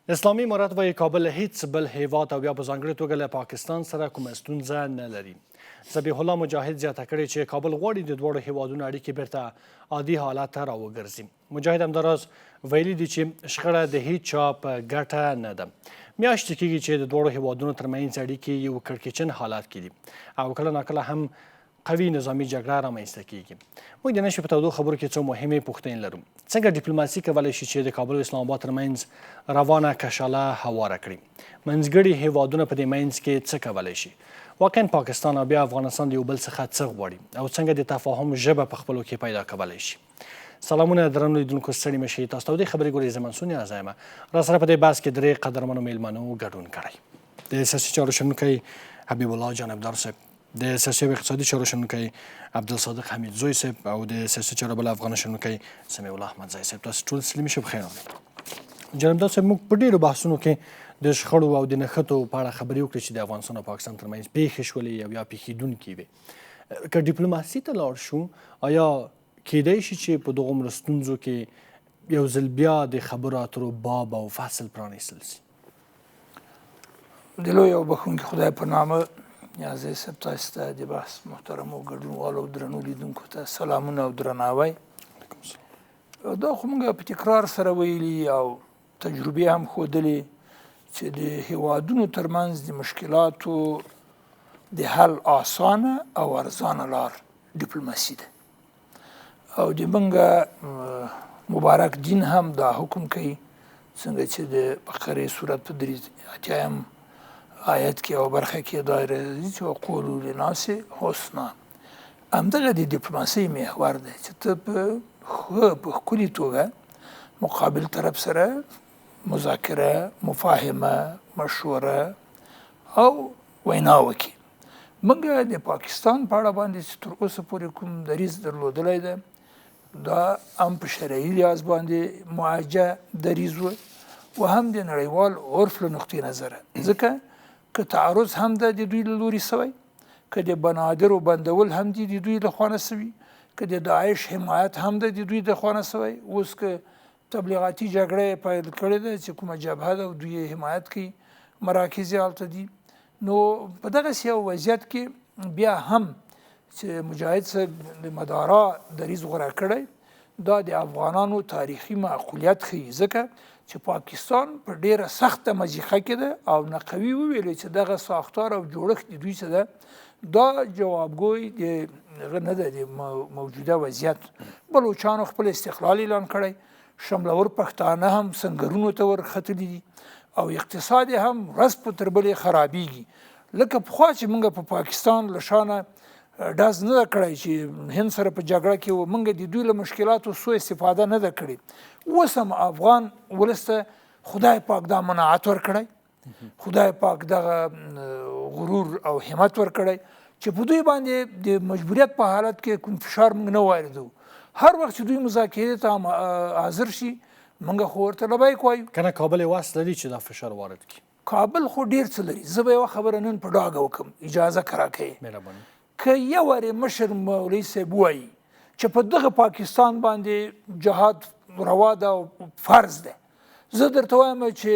اسلامي امارت وايي کابل له هیڅ بل هیواد او یا په ځانګړې توګه له پاکستان سره کومه ستونزه نه لري. ذبیح الله مجاهد زیاته کړې چې کابل غواړي د دواړو هیوادونو اړیکې بیرته عادي حالت ته راوګرځي. مجاهد همداراز ویلي دي چې شخړه د هیڅ چا په ګټه نه ده. میاشتې کیږي چې د دواړو هیوادونو ترمنځ اړیکې یو کړکېچن حالت کې دي او کله ناکله هم قوي نظامي جګړه رامنځته کیږي. موږ د نن شپې په تودو خبرو کې څو مهمې پوښتنې لرو. څنګه ډیپلوماسي کولی شي چې د کابل او اسلام آباد ترمنځ روانه کشاله هواره کړي؟ منځګړي هیوادونه په دې منځ کې څه کولی شي؟ واقعا پاکستان او بیا افغانستان د یو بل څخه څه غواړي او څنګه د تفاهم ژبه په خپلو کې پیدا کولی شي؟ سلامونه درنو لیدونکو، ستړي مه شئ. تاسو تودې خبرې ګورئ، زه منصور نیازی یم. را سره په دې بحث کې درې قدرمنو میلمنو ګډون کړی. د سیاسي چارو شنونکی حبیب الله جانبدار صاحب، د سیاسي او اقتصادي چارو شنونکی عبدالصادق حمیدزوی صاحب او د سیاسي چارو بل افغان شنونکی سمیع الله احمدزی صاحب، تاسو ټول سلیمي شب خیر راغلئ. جناب صاحب، موږ په ډیرو بحثونو کې د شخړو او د نښتو په اړه خبرې وکړې چې د افغانستان او پاکستان ترمنځ پیښې شولې او یا پیښېدونکې وې. که ډیپلوماسي ته لاړ شو، آیا کیدای شي چې په دغو ستونزو کې یو ځل بیا د خبرو اترو باب او فصل پرانیستل شي؟ د لوی او بخښونکي خدای په نامه، نیازی صاحب، تاسو ته، د بحث محترمو ګډونوالو او درنو لیدونکو ته سلامونه او درناوی. دا خو موږ په تکرار سره ویلي او تجربې هم ښودلې چې د هیوادونو ترمنځ د مشکلاتو د حل اسانه او ارزانه لار ډیپلوماسي ده او د موږ مبارک دین هم دا حکم کوي، څنګه چې د بقرې سورت په 83م آیت کې او برخه کې دا راځي چې وقولو للناس حسنا. همدغه د ډیپلوماسۍ محور دی چې ته په ښه په ښکلي توګه مقابل طرف سره مذاکره، مفاهمه، مشوره او وینا وکړي. موږ د پاکستان په اړه باندې چې تر اوسه پورې کوم دریځ درلودلی دی، دا هم په شرعي لحاظ باندې موجه دریځ و او هم د نړیوال عرف له نقطې نظره، ځکه که تعرض هم ده د دوی له لوري سوی، که د بنادرو بندول هم دي د دوی له خوا نه سوي، که د داعش حمایت هم ده د دوی د خوا نه سوی، اوس که تبلیغاتي جګړه یې پیل کړې ده چې کومه جبهه ده او دوی یې حمایت کوي، مراکز یې هلته دي. نو په دغسې یو وضعیت کې بیا هم چې مجاهد صاحب د مدارا دریځ غوره کړی، دا د افغانانو تاریخي معقولیت ښیي، ځکه چې پاکستان په ډیره سخته مضیقه کې ده او نقوي وویلې چې دغه ساختار او جوړښت د دوی څه ده، دا جوابګوی د هغه نه ده د موجوده وضعیت. بلوچانو خپل استقلال اعلان کړی، شملور پښتانه هم سنګرونو ته ورختلي دي او اقتصاد یې هم ورځ په تر بلې خرابیږي. لکه پخوا چې موږ په پاکستان له شانه ډز نه ده کړی چې هند سره په جګړه کې و، موږ د دوی له مشکلاتو سوء استفاده نه ده کړې. اوس هم افغان ولس ته خدای پاک دا مناعت ورکړی، خدای پاک دغه غرور او همت ورکړی چې په دوی باندې د مجبوریت په حالت کې کوم فشار موږ نه واردو. هر وخت چې دوی مذاکرې ته حاضر شي، موږ خو ورته لبیک وایو. کنه کابل یې وس لري چې دا فشار وارد کړي؟ کابل خو ډیر څه لري. زه به یوه خبره نن په ډاګه وکړم، اجازه که راکوې. مهرباني. که یو وارې مشر مولوي صاحب ووایي چې په دغه پاکستان باندې جهاد روا ده او فرض ده، زه درته وایم چې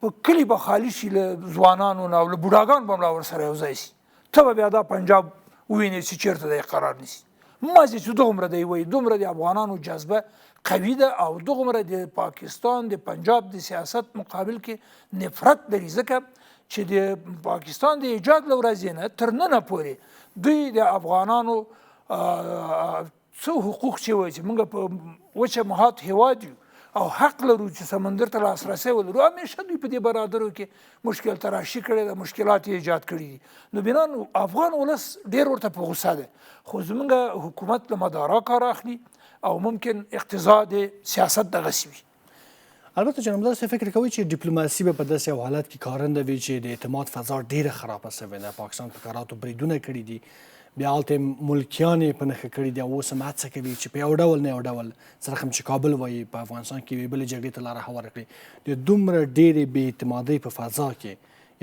په کلي به خالي شي له ځوانانو نه او له بوډاګانو به هم لا ورسره یو ځای شي. ته به بیا دا پنجاب ووینې چې چېرته دی قرار نیسي. مازې چې دغومره دی وایي، دومره د افغانانو جذبه قوي ده او دغومره د پاکستان د پنجاب د سیاست مقابل کې نفرت لري، ځکه چې د پاکستان د ایجاد له ورځې نه تر ننه پورې دوی د افغانانو څه حقوق چې وایي چې موږ په وچه مهات هیواد یو او حق لرو چې سمندر ته لاسرسی ولرو، همیشه دوی په دې برادرو کې مشکل تراشي کړې ده، مشکلات یې ایجاد کړي دي. نو بنا افغان ولس ډېر ورته په غوسه دی، خو زموږ حکومت له مدارا کار اخلي او ممکن اقتضا د سیاست دغسې وي. البته جناب صاحب، فکر کوئ چې ډیپلوماسي به په داسې یو حالت کې کارنده وي چې د اعتماد فضا ډیره خرابه سوې ده، پاکستان په کراتو بریدونه کړي دي، بیا هلته ملکیان یې په نښه کړي دي او اوس هم هڅه کوي چې په یو ډول نه یو ډول، څه رقم چې کابل وایي، په افغانستان کې یوې بلې جګړې ته لاره هواره کړي؟ د دومره ډېرې بې اعتمادۍ په فضا کې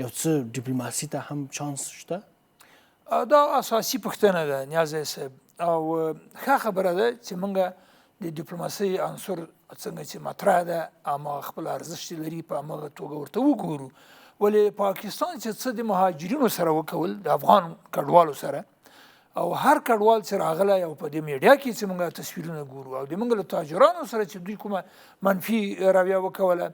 یو څه ډیپلوماسي ته هم چانس شته؟ دا اساسي پوښتنه ده نیازی صاحب، او ښه خبره ده چې موږ د ډیپلوماسۍ عنصر څنګه چې مطرح ده هماغه خپل ارزښت لري، په هماغه توګه ورته وګورو. ولې پاکستان چې څه د مهاجرینو سره وکول، د افغان کډوالو سره، او هر کډوال چې راغلی او په دې میډیا کې چې موږ تصویرونه ګورو او د موږ له تاجرانو سره چې دوی کومه منفي رویه وکوله،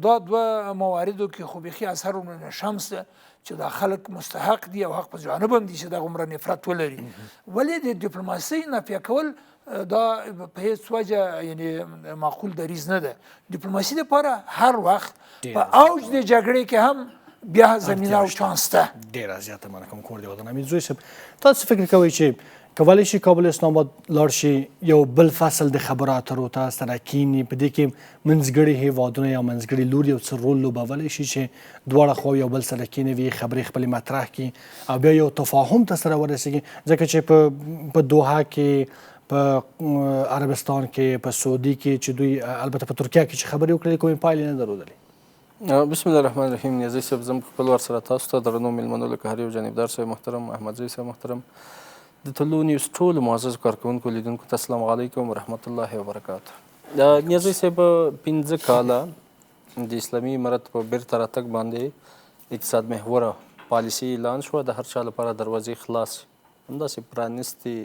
دا دوه مواردو کې خو بیخي اثر من شمس ده چې دا خلک مستحق دي او حق په جانب هم دي چې دغومره نفرت ولري. ولې د ډیپلوماسۍ نفیه کول دا په هیڅ وجه یعنی معقول دریځ نه ده. ډیپلوماسي لپاره هر وخت په اوج د جګړې کې هم بیا زمینه او چانس شته. ډیره زیاته مننه کوم، کور دې ودان. امیر زوی صاحب، تاسو فکر کوئ چې کولی شي کابل اسلام آباد لاړ شي یو بل فصل د خبرو اترو ته سره کینی، په دې کې منځګړي هیوادونه یا منځګړي لوري یو څه رول لوبولی شي چې دواړه خواوې یو بل سره کینوي، خبرې خپلې مطرح کړي او بیا یو تفاهم ته سره ورسیږي؟ ځکه چې په دوحه کې، په عربستان کې، په سعودي کې چې دوی البته په ترکیه کې چې خبرې وکړې کومې پایلې نه درلودلې. بسم الله الرحمن الرحیم. نیازی صاحب، زم په خپل وار سره تاسو ته، درنو میلمنو لکه هر یو جانبدار صاحب محترم، احمدزی صاحب محترم، د طلوع نیوز ټولو معززو کارکوونکو لیدونکو ته السلام علیکم ورحمت الله وبرکاته. نیازی صاحب، 5 کاله د اسلامي امارت په بیرته راتګ باندې اقتصاد محوره پالیسي اعلان شوه، د هر چا لپاره دروازې خلاصې همداسې پرانیستې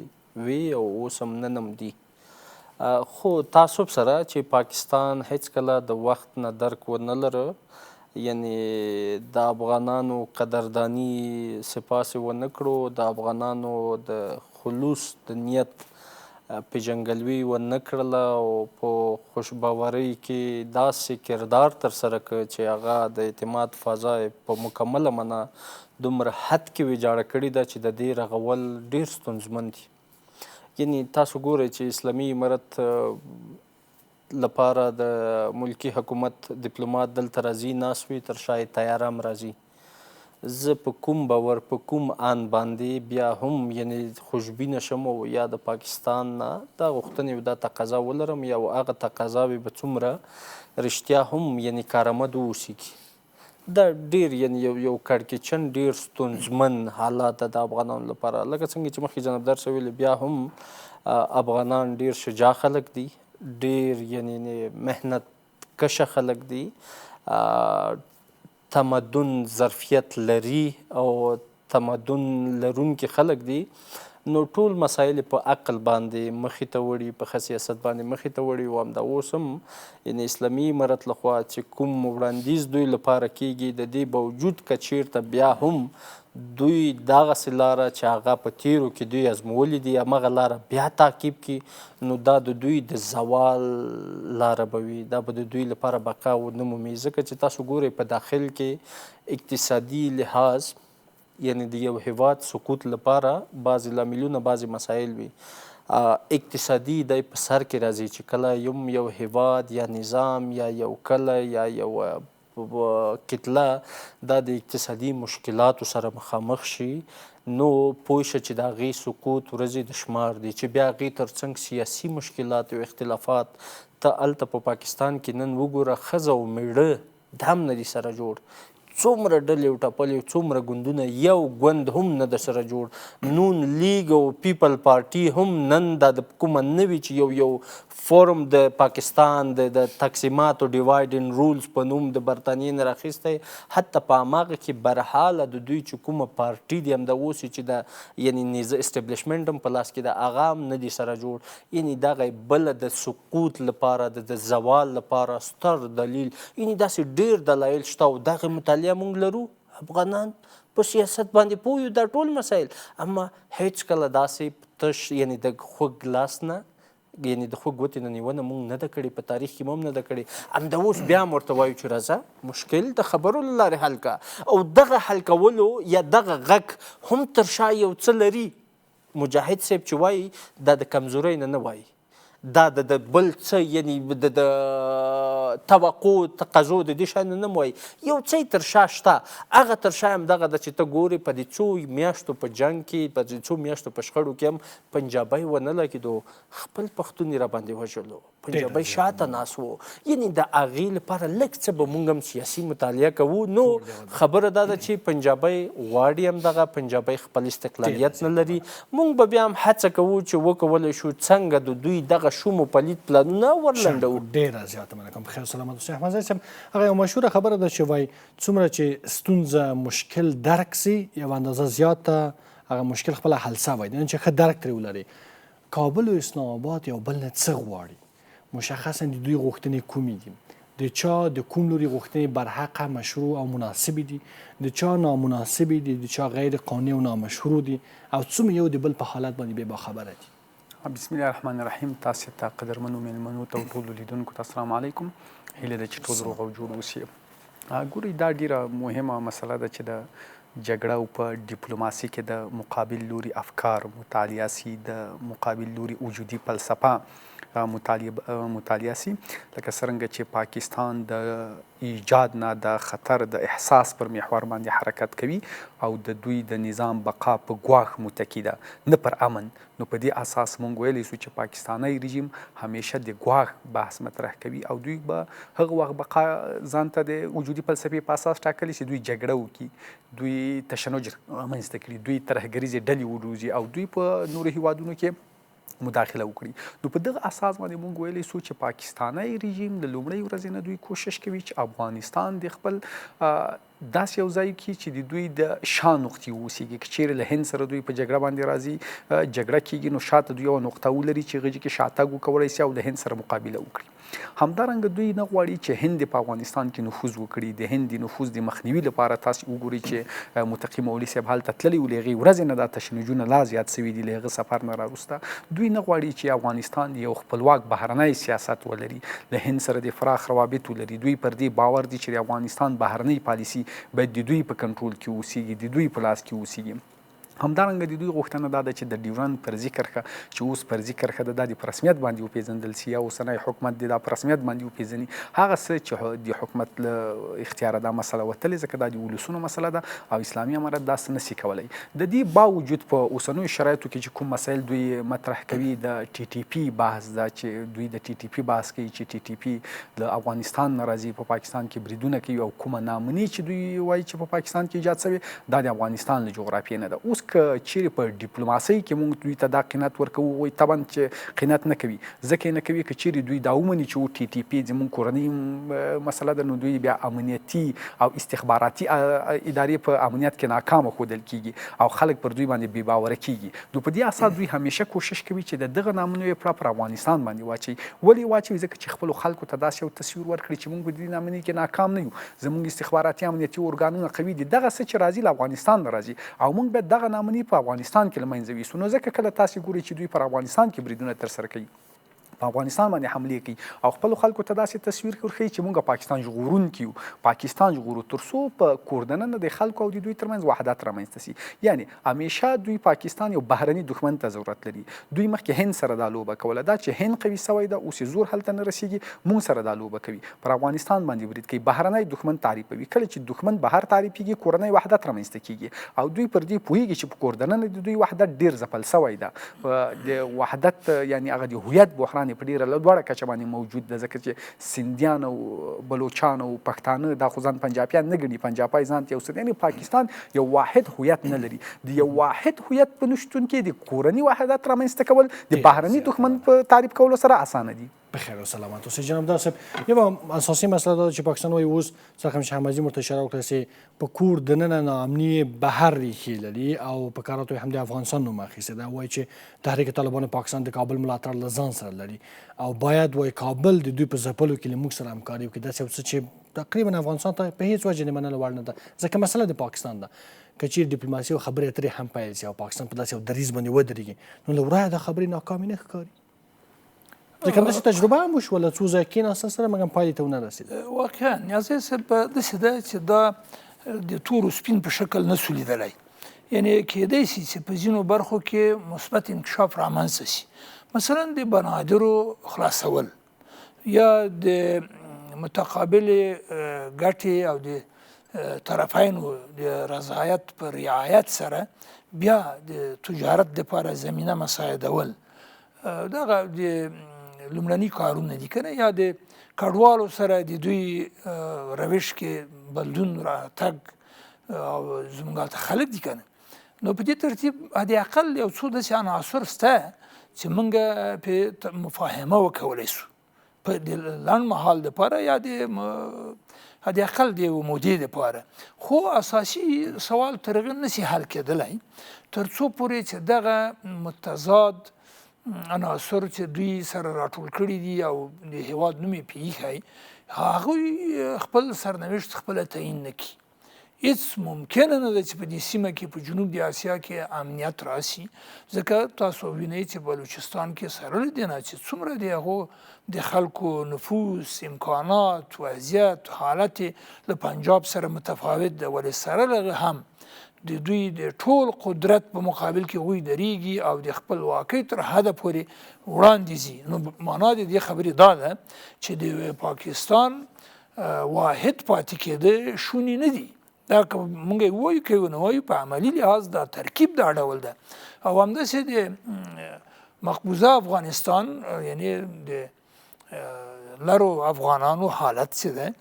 وې او اوس هم نن هم دي. خو تعصب سره چې پاکستان هیڅکله د وخت نه درک ونه لره، یعنی د افغانانو قدردانی سپاس یې ونه کړو، د افغانانو د خلوص د نیت پیژنګلوي ونه کړله او په خوشباورۍ کې داسې کردار ترسره کړ چې هغه د اعتماد فضا یې په مکمله معنا دومره حد کې ویجاړه کړې ده چې د دې رغول ډېر ستونزمن دي. یعنی تاسو ګورئ چې اسلامي امارت لپاره د ملکی حکومت دیپلومات دلته راځي، ناست وي، تر شا یې طیاره هم راځي. زه په کوم باور، په کوم آن باندې بیا هم یعنی خوشبینه شم او یا د پاکستان نه دا غوښتنې او دا تقاضا ولرم، یا هغه تقاضاوې به څومره رښتیا هم یعنی کارآمد واوسېږي. دا ډیر یعنی یو کړکېچن ډیر ستونزمن حالات ده د افغانانو لپاره. لکه څنګه چې مخکې جنابدار صاحب ویلي، بیا هم افغانان ډیر شجاع خلک دي، ډیر یعنی محنت کشه خلک دي، تمدن ظرفیت لري او تمدن لرونکي خلک دي. نو ټول مسایل په عقل باندې مخې ته وړي، په ښه سیاست باندې مخې ته وړي. او همدا اوس هم یعنی اسلامي امارت لخوا چې کوم وړاندیز دوی لپاره کیږي، د دې باوجود که چیرته بیا هم دوی دغسې لاره چې هغه په تیرو کې دوی ازمولې دي همغه لاره بیا تعقیب کړي، نو دا د دوی د زوال لاره به وي، دا به د دوی لپاره بقا ونه مومي. ځکه چې تاسو ګورئ په داخل کې اقتصادي لحاظ یعنی د یو هیواد سقوط لپاره بعضې لاملونه بعضې مسایل وي. اقتصادي دی په سر کې راځي چې کله یو هیواد یا نظام یا یو کلی یا یو کتله دا د اقتصادي مشکلاتو سره مخامخ شي، نو پوه شه چې د هغې سقوط ورځې د شمار دي، چې بیا هغې ترڅنګ سیاسي مشکلات او اختلافات. ته هلته په پاکستان کې نن وګوره، ښځه او میړه دا هم نه دي سره جوړ، څومره ډلې او ټپلې او څومره ګوندونه، یو ګوند هم نه ده سره جوړ. نون لیګ او پیپل پارټي هم نن دا د کومه نه وي چې یو فورم د پاکستان د تقسیماتو ډیوایډ اینډ رولز په نوم د برتانیې نه راخیستی، حتی په هماغه کې برحاله د دوی چې کومه پارټي دي همدا اوس چې د یعنی نیزه اسټبلشمنټ هم په لاس کې ده، هغه هم نه دي سره جوړ. یعنی دغه بله د سقوط لپاره د زوال لپاره ستر دلیل، یعنی داسې ډېر دلایل شته. او دغه مطالعه مونږ لرو، افغانان په سیاست باندې پوه یو، دا ټول مسایل، اما هیڅکله داسې تش یعنی د خوږ لاس نه یعنی د خوږ ګوتې نه نیونه مونږ نه ده کړې، په تاریخ کې مو هم نه ده کړې. همدا اوس بیا هم ورته وایو چې راځه مشکل د خبرو له لارې حل کړه، او دغه حل کولو یا دغه غږ هم تر شا یو څه لري. مجاهد صاحب چې وایي دا د کمزورۍ نه نه وایي، دا د بل څه یعنی د توقع تقاضو د دې شیانو نوم وایي، یو څه یې تر شا شته. هغه تر شا هم دغه ده چې ته ګورې په دې څو میاشتو په جنګ کې، په دې څو میاشتو په شخړو کې هم پنجابی ونه لګېدو، خپل پښتون یې راباندې وژلو، پنجابی شاته ناست وو. یعنې د هغې لپاره لږ څه به مونږ هم سیاسي مطالعه کوو. نو خبره دا ده چې پنجابی غواړي هم دغه، پنجابی خپل استقلالیت نه لري. مونږ به بیا هم هڅه کوو چې وکولی شو څنګه د دوی دغه شوم او پلید پلانونه ورلنډوو. ډېره زیاته مننه کوم. په خیر سلامت اوسئ. احمدزی صاحب، هغه یوه مشهوره خبره ده چې وایي څومره چې ستونزه مشکل درک سي یوه اندازه زیاته هغه مشکل خپله حل سوی دی، یعنې چې ښه درک ترې ولري. کابل او اسلام آباد یو بل نه څه غواړي؟ مشخصا د دوی غوښتنې کومې دي؟ د چا د کوم لوري غوښتنې برحقه، مشروع او مناسبې دي؟ د چا نامناسبې دي؟ د چا غیر قانوني او نامشروع دي؟ او څومره یو د بل په حالت باندې بې باخبره دي؟ بسم الله الرحمن الرحیم. تاسو ته قدرمنو میلمنو ته او ټولو لیدونکو ته السلام علیکم. هیله ده چې ټول روغ او جوړ اوسئ. ګورئ، دا ډیره مهمه مسله ده چې د جګړه او په ډیپلوماسي کې د مقابل لوري افکار مطالعه سي، د مقابل لوري وجودي فلسفه مطالعه سي. لکه څرنګه چې پاکستان د ایجاد نه د خطر د احساس پر محور باندې حرکت کوي او د دوی د نظام بقا په ګواښ متکي ده، نه پر امن. نو په دې اساس مونږ ویلی سو چې پاکستانی رژیم همیشه د ګواښ بحث مطرح کوي او دوی به هغه وخت بقا ځان ته د وجودي فلسفې په اساس ټاکلی چې دوی جګړه وکړي، دوی تشنج رامنځته کړي، دوی ترهګریزې ډلې وروزي او دوی په نورو هیوادونو کې مداخله وکړي. نو په دغه اساس باندې مونږ ویلی سو چې پاکستانی رژیم له لومړۍ ورځې نه دوی کوشش کوي چې افغانستان د خپل داسې یو ځای کې چې د دوی د شا نقطې اوسېږي. که چیرې له هند سره دوی په جګړه باندې راځي، جګړه کېږي، نو شاته دوی یوه نقطه ولري چې هغه کې شاتګ وکولای سي او له هند سره مقابله وکړي. همدارنګه دوی نه غواړي چې هند په افغانستان کې نفوذ وکړي. د هند د نفوذ د مخنیوي لپاره تاسې وګورئ چې متقي مولوي صاحب هلته تللی و، له هغې ورځې نه دا تشنجونه لا زیات سوي دي. له هغه سفر نه راوروسته دوی نه غواړي چې افغانستان یو خپلواک بهرنی سیاست ولري، له هند سره د پراخ روابط ولري. دوی پر دې باور دي چې د افغانستان بهرنۍ پالیسي باید د دوی په کنټرول کې اوسیږي، د دوی په لاس کې اوسیږي. همدارنګه د دوی غوښتنه دا ده چې د ډیورند فرضي کرښه چې اوس فرضي کرښه ده، دا د په رسمیت باندې وپېژندل سي یا اوسنی حکومت دې دا په رسمیت باندې وپېژني. هغه څه چې د حکومت له اختیاره دا مسله وتلې، ځکه دا د ولسونو مسله ده او اسلامي امارت دا څه نه سي کولی. د دې باوجود په اوسنیو شرایطو کې چې کوم مسایل دوی مطرح کوي، د ټي ټي پي بحث ده چې دوی د ټي ټي پي بحث کوي چې ټي ټي پي له افغانستان نه راځي، په پاکستان کې بریدونه کوي او کومه نامني چې دوی وایي چې په پاکستان کې ایجاد سوې، دا د افغانستان له جغرافیې نه ده. اوس که چیرې په ډیپلوماسۍ کې مونږ دوی ته دا قناعت ورکوو، هغوی طبعا چې قناعت نه کوي، ځکه یې نه کوي که چیرې دوی دا ومني چې ټي ټي پي زموږ کورنۍ مسله ده، نو دوی بیا امنیتي او استخباراتي ادارې په امنیت کې ناکامه ښودل کیږي او خلک پر دوی باندې بې باوره کیږي. نو په دې اساس دوی همیشه کوشش کوي چې د دغه نامونو یې پړه پر افغانستان باندې واچوي. ولې واچوي؟ ځکه چې خپلو خلکو ته داسې یو تصویر ورکړي چې مونږ په دې نامنۍ کې ناکام نه یو، زموږ استخباراتي امنیتي ارګانونه قوي دي، دغه څه چې راځي له افغانستان نه راځي او مونږ باید دغه نامني په افغانستان کې له منځه ویسو. نو ځکه کله تاسې ګورئ چې دوی پر افغانستان کې بریدونه ترسره کوي، په افغانستان باندې حملې کوي او خپلو خلکو ته داسې تصویر ورښيي چې مونږ پاکستان ژغورونکي یو، پاکستان ژغورو، تر څو په کور دننه د خلکو او د دوی ترمنځ وحدت رامنځته سي. یعنې همیشه دوی پاکستان یو بهرني دښمن ته ضرورت لري. دوی مخکې هند سره دا لوبه کوله، دا چې هند قوي سوی ده اوس یې زور هلته نه رسیږي، مونږ سره دا لوبه کوي، پر افغانستان باندې برید کوي، بهرنی دښمن تعریفوي. کله چې دښمن بهر تعریفیږي، کورنی وحدت رامنځته کیږي او دوی پر دې پوهیږي چې په کور دننه د دوی وحدت ډیر ځپل سوی ده. د وحدت یعنې هغه د هویت بحران په ډیره لوړه کچه باندې موجود ده، ځکه چې سندیان او بلوچان او پښتانه دا خو ځان پنجابیان نه ګڼي، پنجابی ځان ته یو څه دی. یعنې پاکستان یو واحد هویت نه لري. د یو واحد هویت په نشتون کې د کورني وحدت رامنځته کول د بهرني دښمن په تعریف کولو سره اسانه دي. بخیر و سلامت اوسئ جناب دار صاحب. یوه اساسي مسله دا ده چې پاکستان وایي اوس څرنګه چې احمدزي ورته اشاره وکړه چې په کور دننه ناامني بهر ریښې لري او په کراتو یې هم د افغانستان نوم اخیستی ده. وایي چې تحریک طالبان پاکستان د کابل ملاتړ له ځان سره لري او باید وایي کابل د دوی په ځپلو کې له موږ سره همکاري وکړي. داسې یو څه چې تقریبا افغانستان ته په هیڅ وجه د منلو وړ نه ده، ځکه مسله د پاکستان ده. که چیرې ډیپلوماسي او خبرې اترې هم پیل سي او پاکستان په داسې یو دریځ باندې ودرېږي، نو له ورایه دا خبرې ناکامې نه ښکاري. ځکه همداسې تجربه هم وشوه له څو ځایه کېناستل سره، مګر پایلې ته ونه رسېده. واقعا نیازی صاحب داسې ده چې دا د تور سپین په شکل نه سو لیدلی، یعنې کېدای سي چې په ځینو برخو کې مثبت انکشاف رامنځته سي، مثلا د بنادرو خلاصول یا د متقابلې ګټې او د طرفینو د رضایت په رعایت سره بیا د تجارت لپاره زمینه مساعدول، دغه د لومړني کارونه دي کنه. یا د کډوالو سره د دوی روش کې بدلون راتګ، او زموږ هلته خلک دي کنه. نو په دې ترتیب حد اقل یو څو داسې عناصر شته چې موږ پرې مفاهمه وکولی شو په د لنډ مهال دپاره یا د حد اقل د یوې مودې دپاره. خو اساسي سوال تر هغه نه شي حل کېدلی تر څو پورې چې دغه متضاد عناصر چې دوی سره راټول کړي دي او د هېواد نوم یې پرې ایښی، هغوی خپل سرنوشت خپله تعیین نه کړي. هیڅ ممکنه نه ده چې په دې سیمه کې په جنوب د اسیا کې امنیت راسي، ځکه تاسو وینئ چې بلوچستان کې سره له دې نه چې څومره د هغو د خلکو نفوس، امکانات، وضعیت، حالت له پنجاب سره متفاوت ده، ولې سره له هغه هم د دوی د ټول قدرت په مقابل کې هغوی درېږي او د خپلواکۍ تر حده پورې وړاندې ځي. نو معنا د دې خبرې دا ده چې د پاکستان واحد پاتې کېده شوني نه دي. دا که موږ یې ووایو که یې ونه وایو، په عملي لحاظ دا ترکیب دا ډول ده. او همداسې د مقبوضه افغانستان، یعنی د لرو افغانانو حالت چې ده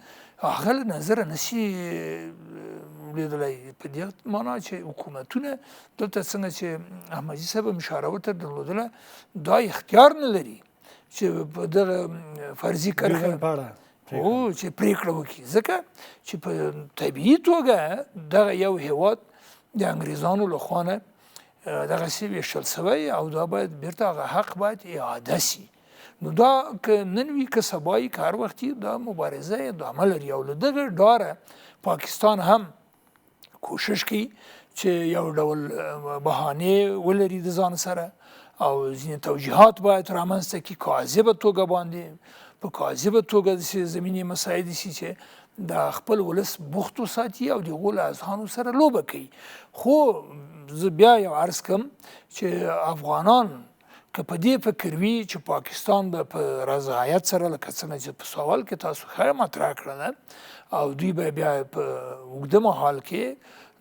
هغه له نظره نشي لیدلی، په دې معنا چې حکومتونه دلته څنګه چې احمدي صاحب هم اشاره ورته درلودله، دا اختیار نه لري چې په دغه فرضي کرښه او چې پریکړه وکړي، ځکه چې په طبیعي توګه دغه یو هیواد د انګریزانو له خوا نه دغسې ویشل شوی او دا باید بیرته هغه حق باید اعاده شي. نو دا که نن وي که سبا وي که هر وخت وي، دا مبارزه ادامه لري. او له دغه ډاره پاکستان هم کوشش کوي چې یو ډول بهانې ولري د ځان سره او ځینې توجیهات باید رامنځته کړي، کاذبه توګه باندې، په کاذبه توګه داسې زمینې مساعدې شي چې د خپل ولس بوخت وساتي او د هغو له اذهانو سره لوبه کوي. خو زه بیا یو عرض کوم چې افغانان که په دې فکر وي چې پاکستان به په رضایت سره، لکه څنګه چې په سوال کې تاسو ښه مطرح کړله، او دوی به بیا په اوږده مهال کې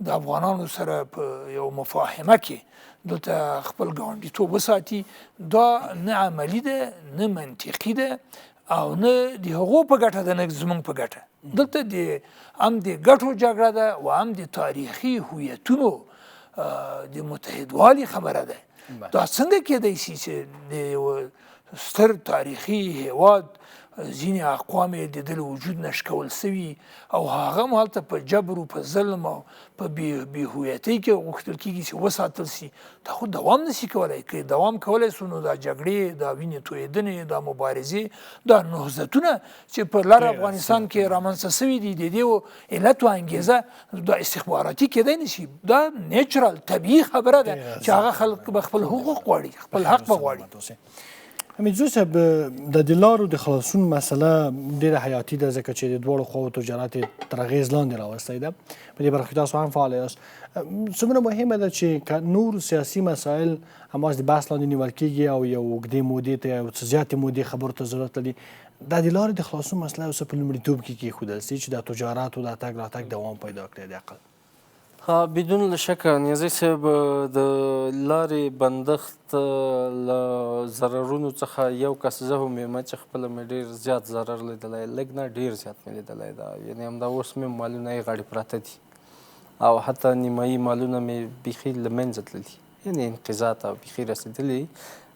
د افغانانو سره په یو مفاهمه کې دلته خپل ګاونډیتوب وساتي، دا نه عملي ده، نه منطقي ده، او نه د هغو په ګټه ده، نه زموږ په ګټه. دلته د هم د ګټو جګړه ده او هم د تاریخي هویتونو د متحدوالي خبره ده. دا څنګه کېدای شي چې د یو ستر تاریخي هیواد ځینې اقوام یې د ده له وجود نه شکول سوي او هغه هم هلته په جبر او په ظلم او په بې هویتۍ کې غوښتل کېږي چې وساتل سي، دا خو دوام نسي کولای. که دوام کولای سو نو دا جګړې، دا وینې تویېدنې، دا مبارزې، دا نهضتونه چې په لر افغانستان کې رامنځته سوي دي، د دې علت او انګېزه دا استخباراتي کېدای نشي. دا نیچرل طبیعي خبره ده چې هغه خلک به خپل حقوق غواړي، خپل حق به غواړي. حمیدزوی صاحب، د دې لارو د خلاصون مسله ډېره حیاتي ده، ځکه چې د دواړو خواوو تجارت یې تر اغېز لاندې راوستی ده. په دې برخه کې تاسو هم فعال یاست. څومره مهمه ده چې که نور سیاسي مسایل هماغسې د بحث لاندې نیول کېږي او یو اوږدې مودې ته یو څه زیاتې مودې خبرو ته ضرورت لري، دا د لارې د خلاصون مسله یو څه په لومړیتوب کې کېښودل سي چې دا تجارت او دا تګ راتګ دوام پیدا کړي د عقل؟ ها، بدون له شکه نیازی صاحب، د لارې بندښت له ضررونو څخه یو کس زه هم یم چې خپله مې ډېر زیات ضرر لیدلی، لږ نه ډېر زیات مې لیدلی ده. یعنې همدا اوس مې مالونه یې غاړې پراته دي او حتی نیمایي مالونه مې بیخي له منځه تللي، یعنې انقضا ته بیخي رسېدلي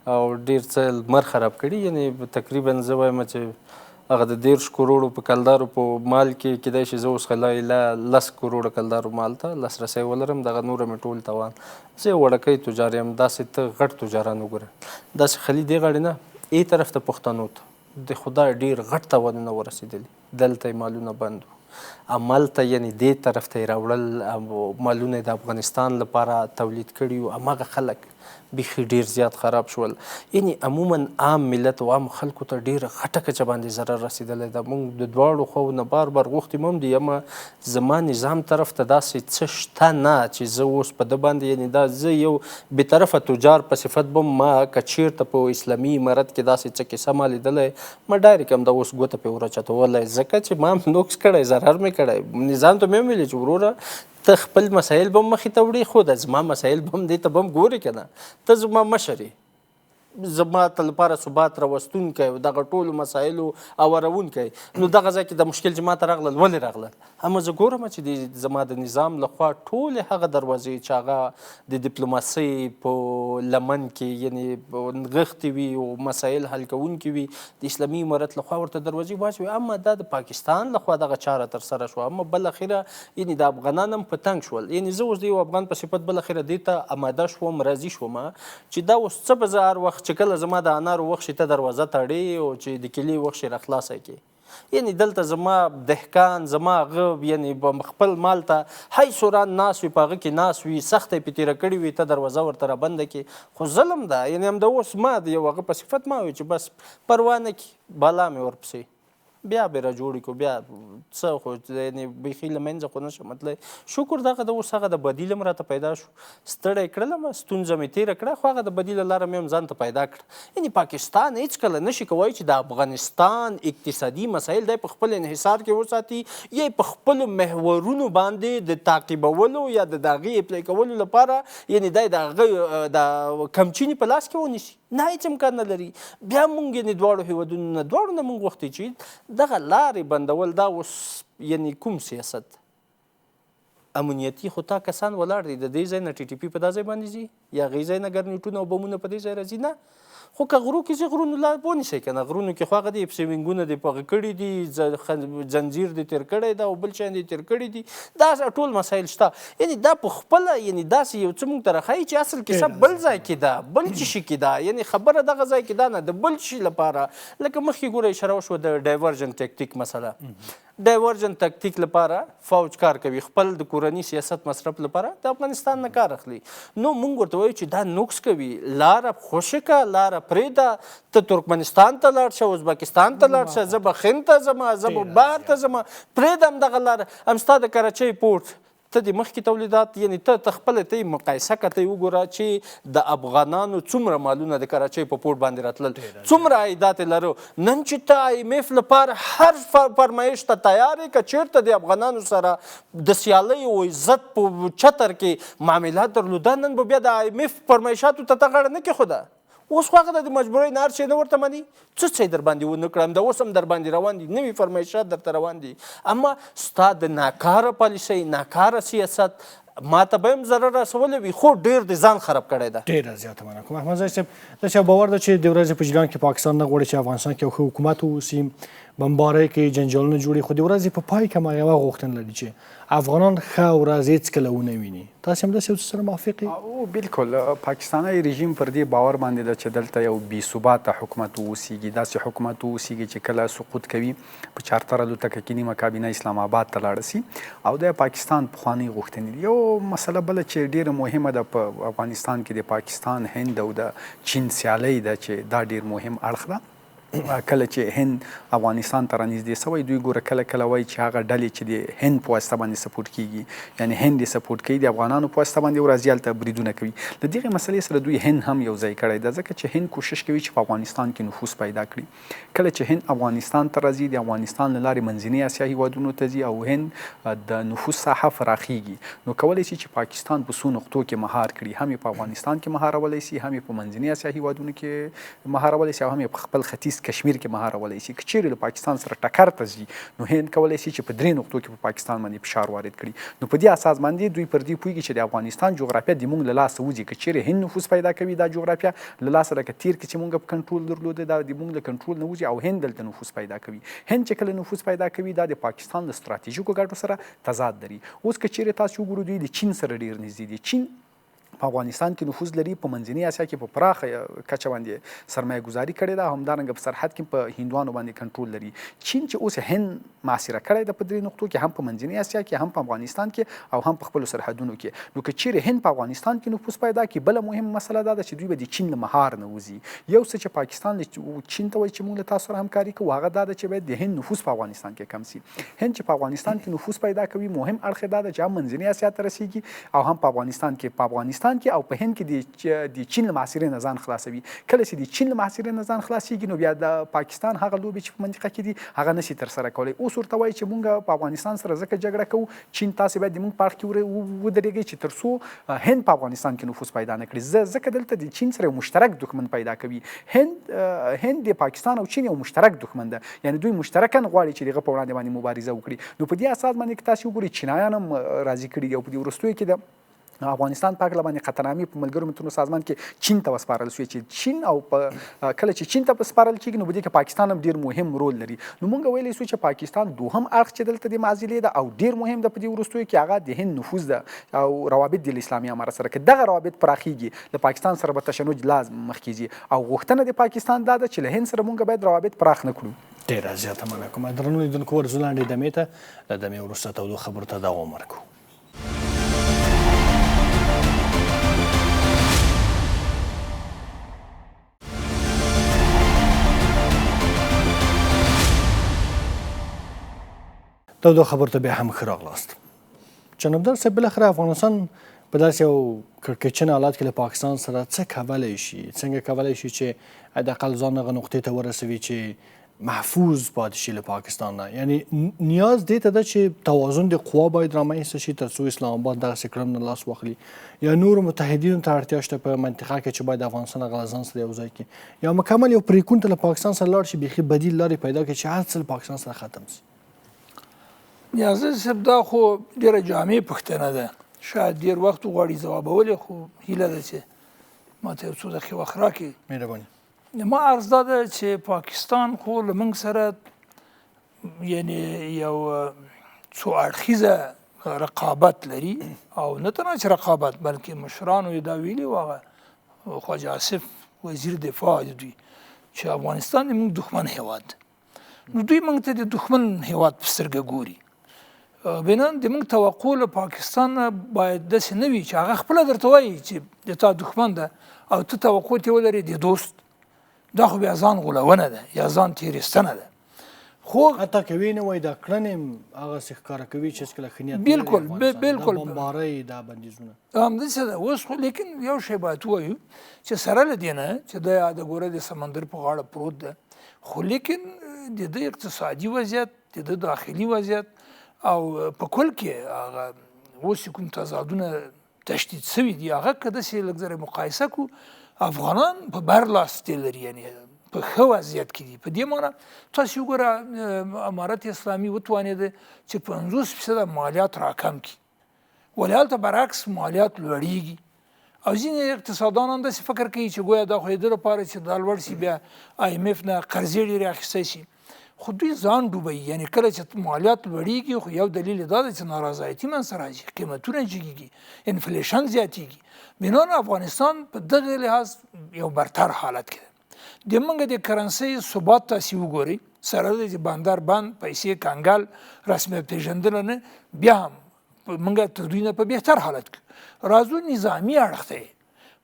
او ډېر څه لمر خراب کړي. یعنې تقریبا زه وایم چې هغه د 30 کروړو په کلدارو په مال کې کېدای شي زه اوس لا ایله 10 کروړه کلدارو مال ته لاسرسی ولرم، دغه نوره مې ټول توان. زه یو وړکی تجار یم، داسې ته غټ تجاران وګوره، داسې خلي دې غاړې نه ای طرف ته پښتنو ته د خدای ډېر غټ توانونه ورسېدلي، دلته یې مالونه بند وو، هملته یعنې دې طرف ته یې راوړل، مالونه یې د افغانستان لپاره تولید کړي وو. هماغه خلک بیخي ډیر زیات خراب شول. یعنی عموما عام ملت او عام خلکو ته ډیره غټه کچه باندې ضرر رسیدلی ده. موږ د دواړو خواو نه بار بار غوښتي هم دي، اما زما نظام طرف ته داسې څه شته نه چې زه اوس په ده باندې، یعنی دا زه یو بې طرفه تجار په صفت بم، ما که چیرته په اسلامي امارت کې داسې څه کیسه ما لیدلی، ما ډایرک همدا اوس ګوته پرې وراچتولی، ځکه چې ما هم نقص کړی، ضرر مې کړی. نظام ته مې هم ویلي چې وروره ته خپل مسایل به هم مخې ته وړې، خو د زما مسایل به هم دې ته به هم ګورې که نه، ته زما مشر یې، زما ته لپاره ثبات راوستونکی او دغه ټولو مسایلو اورونکی. نو دغه ځای کې د مشکل چې ما ته راغلل ولې راغلل، اما زه ګورم چې د زما د نظام لخوا ټولې هغه دروازې چې هغه د دیپلوماسۍ په لمن کې یعنی نغښتې وي او مسایل حل کوونکي وي، د اسلامي امارت لخوا ورته دروازې واچوي. اما دا د پاکستان لخوا دغه چاره ترسره شوه، اما بالاخره یعنی د افغانان هم په تنګ شول. یعنی زه اوس د یو افغان په صفت بالاخره دې ته اماده شوم، راضي شوم چې دا اوس څه به زه هر وخت چې کله زما د انارو وخت شي ته دروازه تړې او چې د کیلې وخت شي راخلاصه کړې. یعنی دلته زما دهکان، زما هغه یعنی خپل مال ته حیث وران ناس وي، په هغه کې ناس وي، سخته یې پرې تېره کړې وي، ته دروازه ورته رابنده کړې، خو ظلم ده. یعنی همدا اوس ما د یو هغه په صفت ما وایي چې بس پروا نه کړي، بالا مې ورپسې بیا به را جوړې کړو، بیا څه خو یعنی بیخي له منځه خو نه شم تللی. شکر دغه د اوس هغه د بدیل هم راته پیدا شو، ستړی کړلم، ستونزه مې تېره کړه، خو هغه د بدیل لاره مې هم ځان ته پیدا کړه. یعنی پاکستان هېڅکله نه شي کوی چې د افغانستان اقتصادي مسایل دی په خپل انحصار کې وساتي، یا په خپلو محورونو باندې د تعقیبولو یا د هغې اپلی کولو لپاره یعنی دی د هغه د کمچینې په لاس کې ونیسي، نه هېڅ امکان نه لري. بیا مونږ یعنی دواړو هېوادونو نه دواړو نه مونږ غوښتي چې دغه لارې بندول دا اوس یعنی کوم سیاست امنیتي، خو تا کسان ولاړ دي د دې ځای نه ټي ټي پي په دا ځای باندې ځي یا هغې ځای نه ګرنیټونه او بمونه په دې ځای راځي، نه خو که غرو کې ځي غرونو لار ونیسئ که نه، غرونو کې خو هغه دي اف سي وینګونه دې په هغه کړي دي، ځنځیر دې تېر کړی ده او بل شیان دې تېر کړي دي، دا ټول مسایل شته. یعنی دا په خپله یعنی داسې یو څه موږ ته راښایي چې اصل کیسه بل ځای کې ده، بل څه شي کې ده، یعنی خبره دغه ځای کې ده نه د بل شي لپاره. لکه مخکې ګوره اشاره وشوه د ډایورژن تکتیک مسله، ډایورژن تکتیک لپاره فوج کار کوي، خپل د کورني سیاست مصرف لپاره د افغانستان نه کار اخلي. نو موږ ورته وایو چې دا نقص کوي، لاره خوشې که، لاره پرېږده، ته ترکمنستان ته لاړ شه، ازبکستان ته لاړ شه، زه به خند ته ځم، زه به بهر ته ځم، پرېږده همدغه لاره. هم ستا د کراچۍ پورټ ته د مخکې تولیدات یعنی ته خپله ته یې مقایسه که، ته یې وګوره چې د افغانانو څومره مالونه د کراچۍ په پورټ باندې راتلل، څومره عایدات یې لرو. نن چې ته آی ایم ایف لپاره هر فرمایش ته تیار یې، که چېرته د افغانانو سره د سیالۍ او عزت په چتر کې معاملات درلوده، نن به بیا د آی ایم ایف فرمایشاتو ته ته غاړه نه کېښوده. اوس خو هغه د مجبورۍ نه هر شی نه ورته مني، څه څه یې در باندې ونه کړه، همدا اوس هم در باندې روان دي، نوي فرمایشات درته روان دي. اما ستا د ناکاره پالیسۍ، ناکاره سیاست ما ته به هم ضرر رسولی وي، خو ډېر د ځان خراب کړی ده. ډېره زیاته مننه کوم احمدزی صاحب. داسې یو باور ده چې د ورځې په جریان کې پاکستان نه غواړي چې افغانستان کې یو ښه حکومت واوسي، بمبارۍ کوي، جنجالونه جوړي، خو د ورځې په پای کې ما یوه غوښتنه لري چې افغانان ښه ورځ هېڅکله ونه ویني. تاسې هم داسې یو څه سره موافق یئ؟ او بالکل، پاکستانی رژیم پر دې باور باندې ده چې دلته یو بې ثباته حکومت واوسیږي، داسې حکومت واوسیږي چې کله سقوط کوي په چارتر الوتکه کې نیمه کابینه اسلام آباد ته لاړه سي، او دا پاکستان پخوانۍ غوښتنې دي. یو مسله بله چې ډېره مهمه ده په افغانستان کې د پاکستان، هند او د چین سیالۍ ده چې دا ډېر مهم اړخ ده. کله چې هند افغانستان ته رانږدې سوی، دوی ګوره کله کله وایي چې هغه ډلې چې د هند په واسطه باندې سپورټ کیږي، یعنی هند یې سپورټ کوي، د افغانانو په واسطه باندې ورځي هلته بریدونه کوي. له دغې مسلې سره دوی هند هم یو ځای کړی ده، ځکه چې هند کوشش کوي چې په افغانستان کې نفوذ پیدا کړي. کله چې هند افغانستان ته راځي، د افغانستان له لارې منځنۍ اسیا هیوادونو ته ځي او هند د نفوذ ساحه فراخیږي، نو کولی شي چې پاکستان په څو نقطو کې مهار کړي، هم یې په افغانستان کې مهارولی شي، هم یې په منځنۍ اسیا هیوادونو کې مهارولی شي، او هم یې په خپل ختیځ کشمیر کې مهارولی شي. که چیرې له پاکستان سره ټکر ته ځي، نو هند کولی شي چې په درې نقطو کې په پاکستان باندې فشار وارد کړي. نو په دې اساس باندې دوی پر دې پوهیږي چې د افغانستان جغرافیه د موږ له لاسه وځي. که چیرې هند نفوذ پیدا کوي، دا جغرافیه له لاسه لکه تیر کې چې موږ په کنټرول درلوده، دا د موږ له کنټرول نه وځي او هند دلته نفوذ پیدا کوي. هند چې کله نفوذ پیدا کوي، دا د پاکستان له ستراتیژیکو ګټو سره تضاد لري. اوس که چیرې تاسو وګورو، دوی له چین سره ډېر نږدې دي. چین په افغانستان کې نفوذ لري، په منځنۍ اسیا کې په پراخه کچه باندې سرمایه ګذاري کړې ده، همدارنګه په سرحد کې په هندوانو باندې کنټرول لري. چین چې اوس هند محاصره کړی ده په درې نقطو کې، هم په منځنۍ اسیا کې، هم په افغانستان کې او هم په خپلو سرحدونو کې. نو که چیرې هند په افغانستان کې نفوذ پیدا کړي، بله مهمه مسله دا ده چې دوی به د چین له مهار نه وځي. یو څه چې پاکستان چین ته وایي چې موږ له تاسو سره همکاري کوو، هغه دا ده چې باید د هند نفوذ په افغانستان کې کم سي. هند چې په افغانستان کې نفوذ پیدا کوي، مهم اړخ یې دا ده چې هم منځنۍ اسیا ته رسیږي او هم په افغانستان کې، په افغانستان کې او په هند کې د چین له محاصرې نه ځان خلاصوي. کله چې د چین له محاصرې نه ځان خلاصیږي، نو بیا د پاکستان هغه لوبې چې په منطقه کې دي هغه نشي ترسره کولی. اوس ورته وایي چې مونږ په افغانستان سره ځکه جګړه کوو، چین تاسې باید د مونږ په اړخ کې ودرېږئ چې تر څو هند په افغانستان کې نفوذ پیدا نه کړي. ځکه دلته د چین سره یو مشترک دښمن پیدا کوي. هند د پاکستان او چین یو مشترک دښمن ده، یعنی دوی مشترکاً غواړي چې دغه په وړاندې باندې مبارزه وکړي. نو په دې اساس باندې که تاسې وګورئ، چینایان هم راضي کړي دي او په دې وروستیو کې د افغانستان په هکله باندې قطعنامې په ملګرو ملتونو سازمان کې چین ته وسپارل شوې چې چین او کله چې چین ته سپارل کېږي، نو په دې کې پاکستان هم ډېر مهم رول لري. نو مونږ ویلی شو چې پاکستان دوهم اړخ چې دلته د معضلې ده او ډېر مهم ده په دې وروستیو کې، هغه د هند نفوذ ده او روابط دي له اسلامي امارت سره. که دغه روابط پراخیږي، له پاکستان سره به تشنج لا مخکې ځي او غوښتنه د پاکستان دا ده چې له هند سره مونږ باید روابط پراخ نه کړو. ډېره زیاته مننه کوم. درنو لیدونکو، ورځو لاندې دمې ته، له دمې وروسته تودو خبرو ته دوام ورکوو. تودو خبرو ته بیا هم ښه راغلاست. جنابدار صاحب، بالاخره افغانستان په داسې یو کړکېچن حالت کې له پاکستان سره څه کولی شي؟ څنګه کولی شي چې حداقل ځان هغه نقطې ته ورسوي چې محفوظ پاتې شي له پاکستان نه؟ یعنی نیاز دې ته ده چې توازن د قوا باید رامنځته شي تر څو اسلام آباد دغسې کړنو نه لاس واخلي، یا نورو متحدینو ته اړتیا شته په منطقه کې چې باید افغانستان هغه له ځان سره یو ځای کړي، یا مکمل یو پرېکون ته له پاکستان سره لاړ شي، بیخي بدیل لارې پیدا کړي چې هر څه له پاکستان سره ختم شي. نیازی صاحب، دا خو ډېره جامع پوښتنه ده، شاید ډېر وخت وغواړي ځوابول یې، خو هیله ده چې ما ته یو څو دقیقې وخت راکړي. مهرباني. ما عرض دا ده چې پاکستان خو له موږ سره یعنی یو څو اړخیزه رقابت لري، او نه تنها چې رقابت بلکې مشرانو یې دا ویلي وو، هغه خواجه آصف وزیر دفاع د دوی، چې افغانستان د موږ دښمن هیواد دی. نو دوی موږ ته د دښمن هیواد په سترګه ګوري. بناً د موږ توقع له پاکستان نه باید داسې نه وي چې هغه خپله درته وایي چې د تا دښمن ده او ته توقع ترې ولرې د دوست، دا خو بیا ځان غولونه ده یا ځان تېرېستنه ده. خو حتی که ویې نه وایي، دا کړنې هم هغسې ښکاره کوي چې هېڅکله ښه نیت نه لري افغانستان. دا بمبارۍ، دا بندیزونه همداسې ده. اوس خو لیکن یو شی باید ووایو چې سره له دې نه چې دی د ګوره د سمندر په غاړه پروت ده، خو لیکن د ده اقتصادي وضعیت، د ده داخلي وضعیت او په کل کې هغه اوس کوم تضادونه تشدید سوي دي، هغه که داسې لږ ذره مقایسه کړو، افغانان په بر لاس دی لري، یعنی په ښه وضعیت کې دي. په دې معنی تاسې وګوره، امارت اسلامي وتوانېده چې 50% مالیات راکم کړي، ولې هلته برعکس مالیات لوړیږي. او ځینې اقتصادان هم داسې فکر کوي چې ګویا دا خو یې د لپاره چې دا لوړ شي بیا آی ایم اف نه قرضې ډېرې اخیستی شي، خو دوی ځان ډوبوي. یعنی کله چې مالیات لوړیږي، خو یو دلیل یې دا دی چې نارضایتي منځته راځي، قیمتونه جګېږي، انفلیشن زیاتېږي. بناً افغانستان په دغه لحاظ یو برتر حالت کې دی. د موږ د کرنسۍ ثبات تاسې وګورئ، سره له دې چې بندر بند، پیسې کنګل، رسمیت پېژندنه نه، بیا هم موږ تر دوی نه په بهتر حالت کې. راځو نظامي اړخ ته.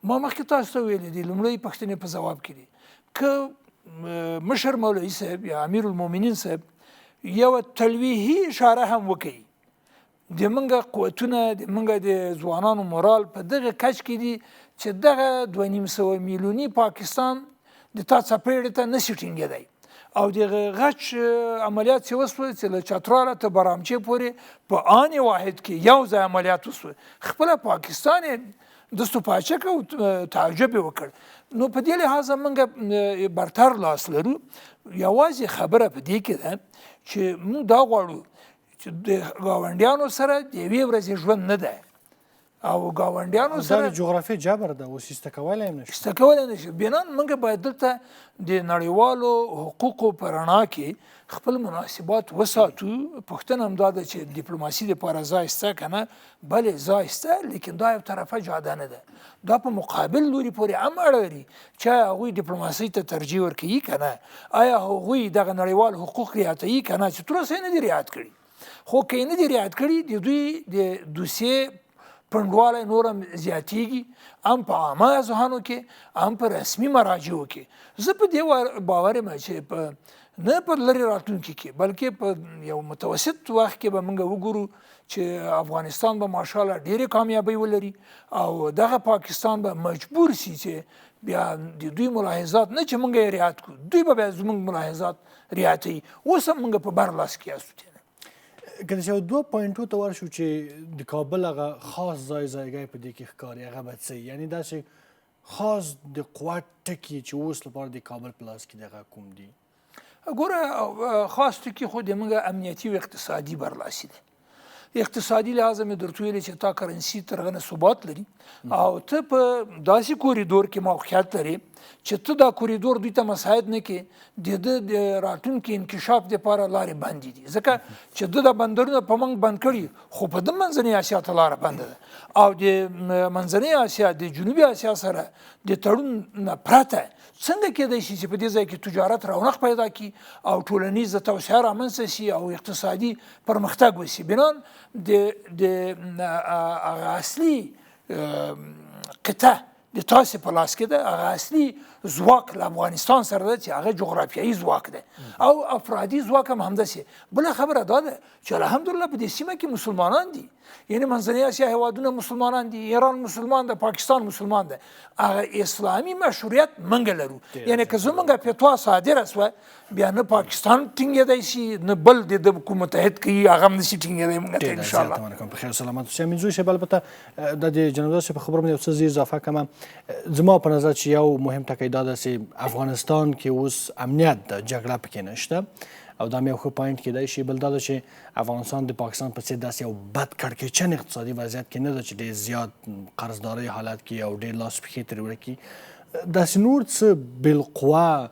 ما مخکې تاسو ته ویلي دي، لومړۍ پوښتنې په ځواب کې دي، که مشر مولوي صاحب یا امیر المؤمنین صاحب یوه تلویحي اشاره هم وکړي، د موږ قوتونه، د موږ د ځوانانو مورال په دغه کچ کې دي چې دغه 2.5 میلیوني پاکستان د تا څپېړې ته نشي ټینګېدی. او د غچ عملیات چې وسول چې له چتراله تر برامچې پورې په آن واحد کې یو ځای عملیات وسول، خپله پاکستان یې دستو پاچه کړ او تعجب یې وکړ. نو په دې لحاظ موږ برتر لاس لرو. یوازې خبره په دې کې ده چې موږ دا غواړو چې د ګاونډیانو سره د یوې ورځې ژوند نه دی. او ګاونډیانو سره. دا د جغرافیې جبر ده، اوس ایسته کولی هم نشو. ایسته کولی نشو. بناً موږ باید دلته د نړیوالو حقوقو په رڼا کې خپل مناسبات وساتو. پوښتنه هم دا ده چې دیپلوماسي دپاره ځای شته که نه؟ بلې، ځای شته، لیکن دا یو طرفه جاده نه ده، دا په مقابل لوري پورې هم اړه لري چې آیا هغوی دیپلوماسۍ ته ترجیح ورکوي که نه، آیا هغوی دغه نړیوال حقوق رعایتوي که نه، چې تر اوسه یې نه دي رعایت کړي. خو که یې نه دي رعایت کړي، د دوی د دوسیې پنډوالی نور هم زیاتیږي، هم په عامه اذهانو کې هم په رسمي مراجعو کې. زه په دې باور یم چې په نه په لرې راتلونکي کې، بلکې په یو متوسط وخت کې به موږ وګورو چې افغانستان به ماشاءالله ډېرې کامیابۍ ولري او دغه پاکستان به مجبور سي چې بیا د دوی ملاحظات نه چې موږ یې رعایت کړو، دوی به بیا زموږ ملاحظات رعایتوي. اوس هم موږ په بر لاس کې یاستو. که داسې یو دوه پوینټو ته ورشو چې د کابل هغه خاص ځای ځایګی په دې کې ښکاري، هغه به څه وي؟ یعنې داسې خاص د قوت ټکي چې اوس لپاره د کابل په لاس کې دغه کوم دي؟ ګوره، خاص ټکي خو د موږ امنیتي او اقتصادي برلاسي ده. اقتصادي لحاظ مې درته ویلي چې تا کرنسي تر هغه نه ثبات لري او ته په داسې کوریدور کې موقعیت لرې چې ته دا کوریدور دوی ته مساعد نه کې، د ده د راتلونکي انکشاف دپاره لارې بندې دي، ځکه چې ده دا بندرونه په موږ بند کړي، خو په ده منځنۍ اسیا ته لاره بنده ده او د منځنۍ اسیا د جنوبي اسیا سره د تړون نه پرته څنګه کېدای شي چې په دې ځای کې تجارت رونق پیدا کړي او ټولنیزه توسعه رامنځته شي او اقتصادي پرمختګ وشي؟ بنان د هغه اصلي قطعه د تاسې په لاس کې ده، هغه اصلي ځواک له افغانستان سره ده چې هغه جغرافیایي ځواک ده او افرادي ځواک هم همداسې. بله خبره دا ده چې الحمدلله په دې سیمه کې مسلمانان دي، یعنې منځنۍ اسیا هیوادونه مسلمانان دي، ایران مسلمان ده، پاکستان مسلمان ده، هغه اسلامي مشروعیت موږ لرو. یعنې که زموږ فتوا صادره سوه بیا نه پاکستان ټینګېدای شي، نه بل د ده کوم متحد کوي هغه هم نشي ټینګېدای موږ ته ان شاء الله. ډېره زیاته مننه کوم، په خیر سلامت اوسئ. امین زوی صاحب، البته دا د جناب صاحب په خبرو باندې یو څه زه اضافه کړم. زما په نظر چې یو مهم ټکی دا ده چې افغانستان کې اوس امنیت ده، جګړه پکې نشته او دا مې یو ښه پوینټ کېدای شي. بل دا ده چې افغانستان د پاکستان په څېر داسې یو بد کړکېچن اقتصادي وضعیت کې نه ده چې ډېر زیات قرضدارۍ حالت کې او ډېر لاس پښې ترې ورکي. داسې نور څه بالقوه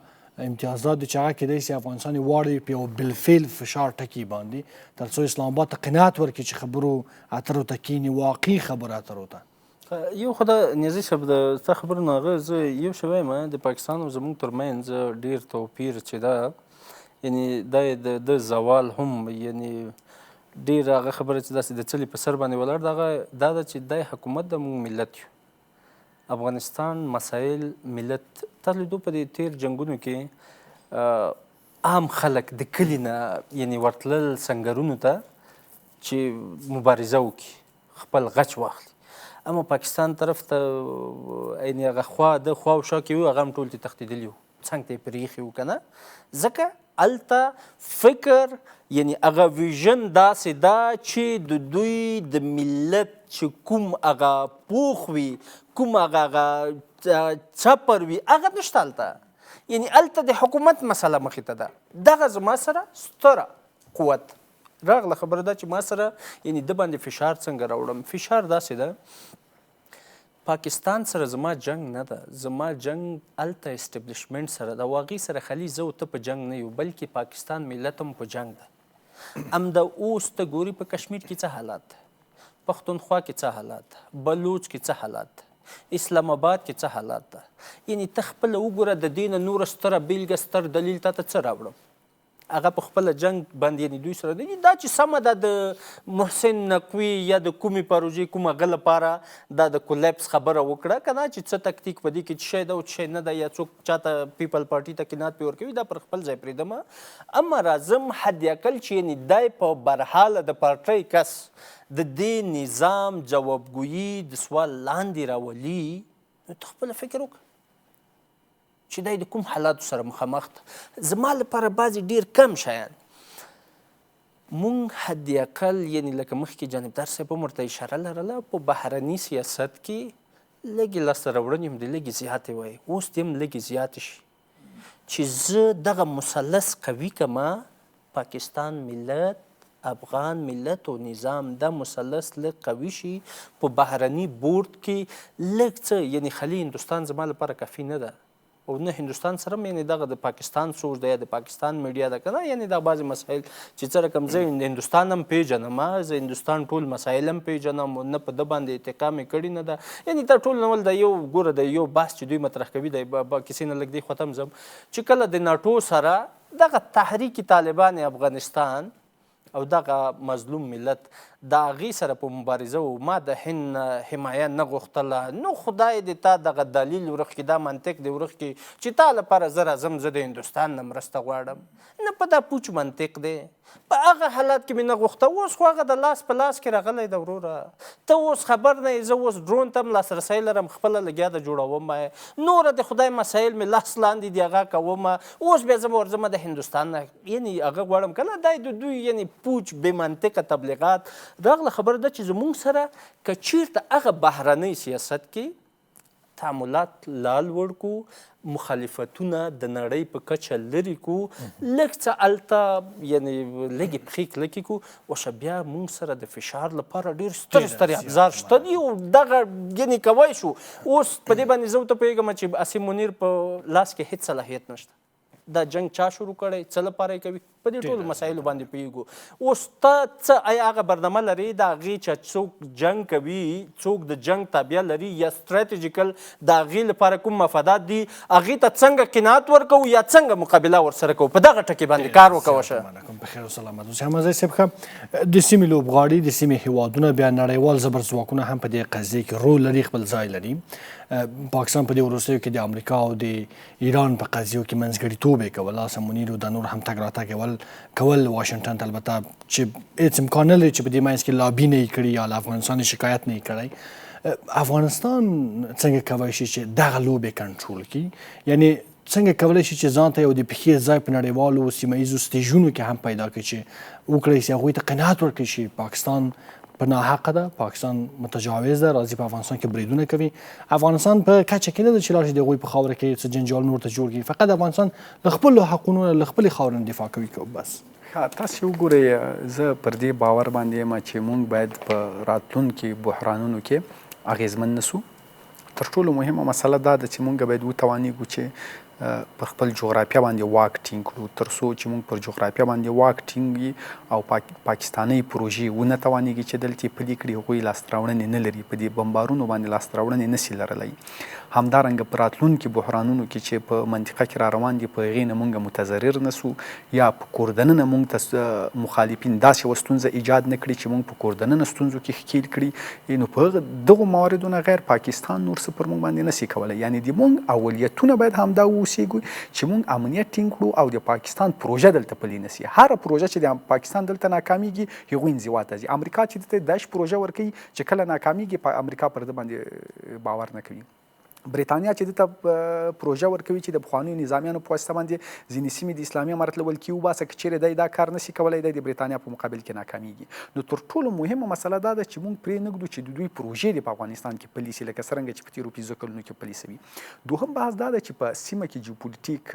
امتیازات دي چې هغه کېدای شي افغانستان یې واړوي په یو بالفعل فشار ټکي باندې، ترڅو اسلام آباد ته قناعت ورکړي چې خبرو اترو ته کښېني، واقعي خبرو اترو ته. یو خو دا نیازي صاحب د ستا خبرو نه هغه زه یو شی وایم، د پاکستان او زموږ ترمنځ ډېر توپیر چې ده، یعنې دا یې د زوال هم، یعنې ډېر هغه خبره چې داسې د څلي په سر باندې ولاړ ده، هغه دا ده چې دی حکومت ده، موږ ملت یو. افغانستان مسایل ملت تاسو لیدو په دې تېر جنګونو کې عام خلک د کلي نه یعنې ورتلل سنګرونو ته چې مبارزه وکړي، خپل غچ واخلي. اما پاکستان طرف ته یعنې هغه خوا د خوا او شا کې وو، هغه هم ټول ترې تښتېدلي وو، څنګ ته یې پرېښي وو که نه، ځکه هلته فکر یعنې هغه ویژن داسې ده چې د دوی د ملت چې کوم هغه پوخ وي، کوم هغه هغه چپر وي، هغه نشته هلته. یعنې هلته د حکومت مسله مخې ته ده. دغه زما سره ستره قوت راغله. خبره ده چې ما سره یعنې ده باندې فشار څنګه راوړم؟ فشار داسې ده، پاکستان سره زما جنگ نه ده، زما جنگ هلته اسټبلشمنټ سره ده، او هغې سره خالي زه او ته په جنگ نه یو، بلکې پاکستان ملت هم په جنگ ده. همدا اوس ته ګوري په کشمیر کې څه حالات ده، پښتونخوا کې څه حالات ده، بلوچ کې څه حالات ده، اسلام آباد کې څه حالات ده. یعنې ته خپله وګوره، د دې نه نوره ستره بېلګه، ستر دلیل تا ته څه راوړم؟ هغه په خپله جنگ باندې یعنې دوی سره دی. دا چې سمه ده د محسن نقوي یا د کومې پروژې کوم هغه لپاره دا د کولیپس خبره وکړه که نه، چې څه تکتیک په دې کې څه شی ده او څه شی نه ده، یا څوک چاته پیپل پارټي ته قناعت پرې ورکوي، دا پر خپل ځای پرېږدم. اما راځم حد اقل چې یعنې دی په برحاله د پارټۍ کس د دې نظام جوابګویي د سوال لاندې راولي، نو ته خپله فکر وکړه چې دی د کوم حالاتو سره مخامخ ده. زما لپاره بعضې ډېر کم شیان مونږ حد اقل یعنې لکه مخکې جانبدار صاحب هم ورته اشاره لرله، په بهرني سیاست کې لږې لاسته راوړنې هم دې لږې زیاتې وای، اوس دې هم لږې زیاتې شي چې زه دغه مثلث قوي کمه، پاکستان ملت افغان ملت او نظام دا مثلث لږ قوي شي په بهرني بورد کې لږ څه، یعنی خالي هندوستان زما لپاره کافي نه ده او نه هندوستان سره هم، یعنی دغه د پاکستان سوچ ده یا د پاکستان میډیا ده کنه، یعنی دا بعضې مسایل چې څه رقم زه هندوستان هم پیژنم، زه هندوستان ټول مسایل هم پیژنم، نه په ده باندې اتکا مې کړې نه ده، یعنی دا ټول نول د یو ګوره د یو بحث چې دوی مطرح کوي د کیسې نه لږ دې خواته هم ځم چې کله د ناټو سره دغه تحریک طالبان افغانستان او دغه مظلوم ملت د هغې سره په مبارزه و، ما د هند نه حمایه نه غوښتله، نو خدای دې تا دغه دلیل ورک کړي، دا منطق دې ورک کړي چې تا لپاره زه راځم، زه د هندوستان نه مرسته غواړم، نه په دا پوچ منطق دی. په هغه حالت کې مې نه غوښته، اوس خو هغه د لاس په لاس کې راغلی ده. وروره ته اوس خبر نه یې، زه اوس ډرون ته هم لاسرسی لرم، خپله لګیا ده جوړوم یې، نوره د خدای مسایل مې لاس لاندې دي هغه کوم، اوس بیا زه به ورځم د هندوستان نه، یعنی هغه غواړم که نه، دا د دوی یعنی پوچ بې منطقه تبلیغات راغله. خبره ده چې زمونږ سره که چیرته هغه بهرنی سیاست کې تعاملات لا لوړ کو، مخالفتونه د نړۍ په کچه لرې کو، لږ څه هلته یعنی لږې پښې کلکې کو، اوس بیا مونږ سره د فشار لپاره ډېر ستر ستر ابزار شته دي او دغه یعنی کوی شو. اوس په دې باندې زه ورته پوهېږم چې عاصم منیر په لاس کې هېڅ صلاحیت نشته، دا جنگ چا شروع کړی، څه لپاره یې کوي، په دې ټولو مسایلو باندې پوهېږو. اوس ته څه ایا هغه برنامه لرې د هغې چې څوک جنگ کوي، څوک د جنگ تابع لري یا ستراتیژیکل د هغې لپاره کوم مفادات دي، هغې ته څنګه قناعت ورکوو یا څنګه مقابله ورسره کوو، په دغه ټکي باندې کار وکوه. شه په خیر او سلامت اوسې. حمزه صاحب ښه، د سیمې لوبغاړي، د سیمې هیوادونه، بیا نړیوال زبرځواکونه هم په دې قضیې کې رول لري، خپل ځای لري. پاکستان په دې وروستیو کې د امریکا او د ایران په قضیو کې منځګړیتوب یې کول، عاصم منیر او دا نور هم تګ راتګ کول واشنګټن ته، البته چې هېڅ امکان نه لري چې په دې منځ کې لابي نه یې کړي یا له افغانستان شکایت نه یې کړی. افغانستان څنګه کولی شي چې دغه لوبې کنټرول کړي، یعنی څنګه کولی شي چې ځان ته یو د پښې ځای په نړیوالو سیمه ییزو ستیژونو کې هم پیدا کړي چې وکړای شي هغوی ته قناعت ورکړي چې پاکستان په ناحقه ده، پاکستان متجاوز ده، راځي په افغانستان کې بریدونه کوي، افغانستان په کچه کې نه ده چې لاړ شي د هغوی په خاوره کې څه جنجالونه ورته جوړ کړي، فقط افغانستان له خپلو حقونو له خپلې خاورې نه دفاع کوي بس. ښه، تاسې وګورئ، زه پر دې باور باندې یم چې موږ باید په راتلونکي بحرانونو کې اغېزمن نه سو. تر ټولو مهمه مسله دا ده چې موږ باید وتوانېږو چې پر خپل جغرافیا باندې واک ټینګ کړو، تر څو چې موږ پر جغرافیا باندې واک ټینګ وي او پاکستانۍ پروژې ونه توانېږي چې دلته یې پلي کړي، هغوی لاسته راوړنې نه لري، په دې بمبارونو باندې لاسته راوړنې نه سي لرلی. همدارنګه په راتلونکي بحرانونو کې چې په منطقه کې را روان دي، په هغې نه موږ متضرر نه سو، یا په کور دننه موږ ته مخالفین داسې یوه ستونزه ایجاد نه کړي چې موږ په کور دننه ستونزو کې ښکیل کړي، نو په دغو مواردو نه غیر پاکستان نور څه پر موږ باندې نه سي کولی. یعنې د موږ اولیتونه باید همدا واوسېږي چې موږ امنیت ټینګ کړو او د پاکستان پروژه دلته پلي نه سي. هره پروژه چې د پاکستان دلته ناکامیږي، هغوی انزوا ته ځي. امریکا چې دلته داعش پروژه ورکوي، چې کله ناکامیږي، امریکا پر ده باندې باور نه کوي. بریتانیا چې دته پروژه ورکوي چې د پخوانیو نظامیانو په واسطه باندې ځینې سیمې د اسلامي امارت له ولکې وباسه، که چیرې دی دا کار نشي کولای، دی د بریتانیا په مقابل کې ناکامیږي. نو تر ټولو مهمه مسله دا ده چې موږ پرې نه ږدو چې د دوی پروژې دې په افغانستان کې پلي سي، لکه څرنګه چې په تېرو 5 کلونو کې پلي سوي. دوهم بحث دا ده چې په سیمه کې جیوپولیټیک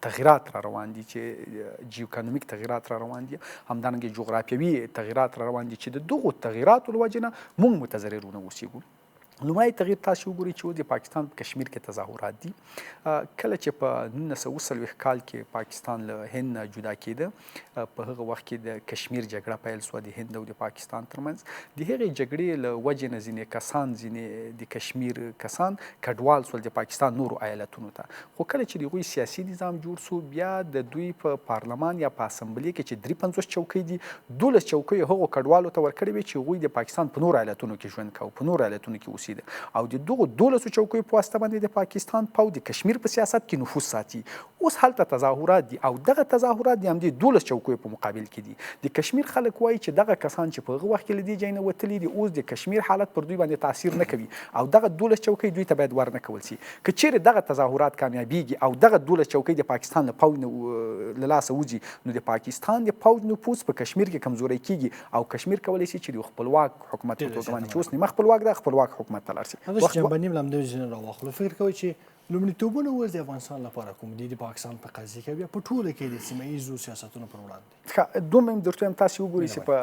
تغیرات را روان دي، چې جیوکانومیک تغیرات را روان دي، همدارنګه جغرافیوي تغیرات را روان دي، چې د دغو تغیراتو له وجې نه موږ متضرر ونه اوسېږو. لومړی تغییر تاسو وګورئ چې اوس د پاکستان په کشمیر کې تظاهرات دي. کله چې په 1940 کال کې پاکستان له هند نه جدا کېده، په هغه وخت کې د کشمیر جګړه پیل شوه د هند او د پاکستان ترمنځ. د هغې جګړې له وجې نه ځینې کسان، ځینې د کشمیر کسان کډوال شول د پاکستان نورو ایالتونو ته. خو کله چې د هغوی سیاسي نظام جوړ شو، بیا د دوی په پارلمان یا په اسمبلې کې چې 53 چوکۍ دي، 12 چوکۍ هغو کډوالو ته ورکړې وې چې هغوی د پاکستان په نورو ایالتونو کې ژوند کاوه، په نورو ایالتونو کې اوسېده. او د دغو 12 چوکیو په واسطه باندې د پاکستان پوځ د کشمیر په سیاست کې نفوذ ساتي. اوس هلته تظاهرات دي او دغه تظاهرات د همدې 12 چوکیو په مقابل کې دي. د کشمیر خلک وایي چې دغه کسان چې په هغه وخت کې له دې ځای نه وتلي دي، اوس د کشمیر حالت پر دوی باندې تاثیر نه کوي او دغه 12 چوکۍ دوی ته باید ورنه کول سي. که چیرې دغه تظاهرات کامیابیږي او دغه 12 چوکۍ د پاکستان له پوځ له لاسه وځي، نو د پاکستان د پوځ نفوذ په کشمیر کې کمزوری کیږي او کشمیر کولی شي چې د خپلواک حکومت په توګه باندې چې اوس نیمه خپلواک ده، خپلواک حکومت ته لاړ شي. جنبندي هم له همدې ځای نه راواخلو. فکر کوئ چې لومړیتوبونه اوس د افغانستان لپاره کوم دي د پاکستان په قضیه کې بیا په ټوله کې د سیمه ییزو سیاستونو پر وړاندې؟ ښه، دوم هم درته وایم، تاسې وګورئ چې په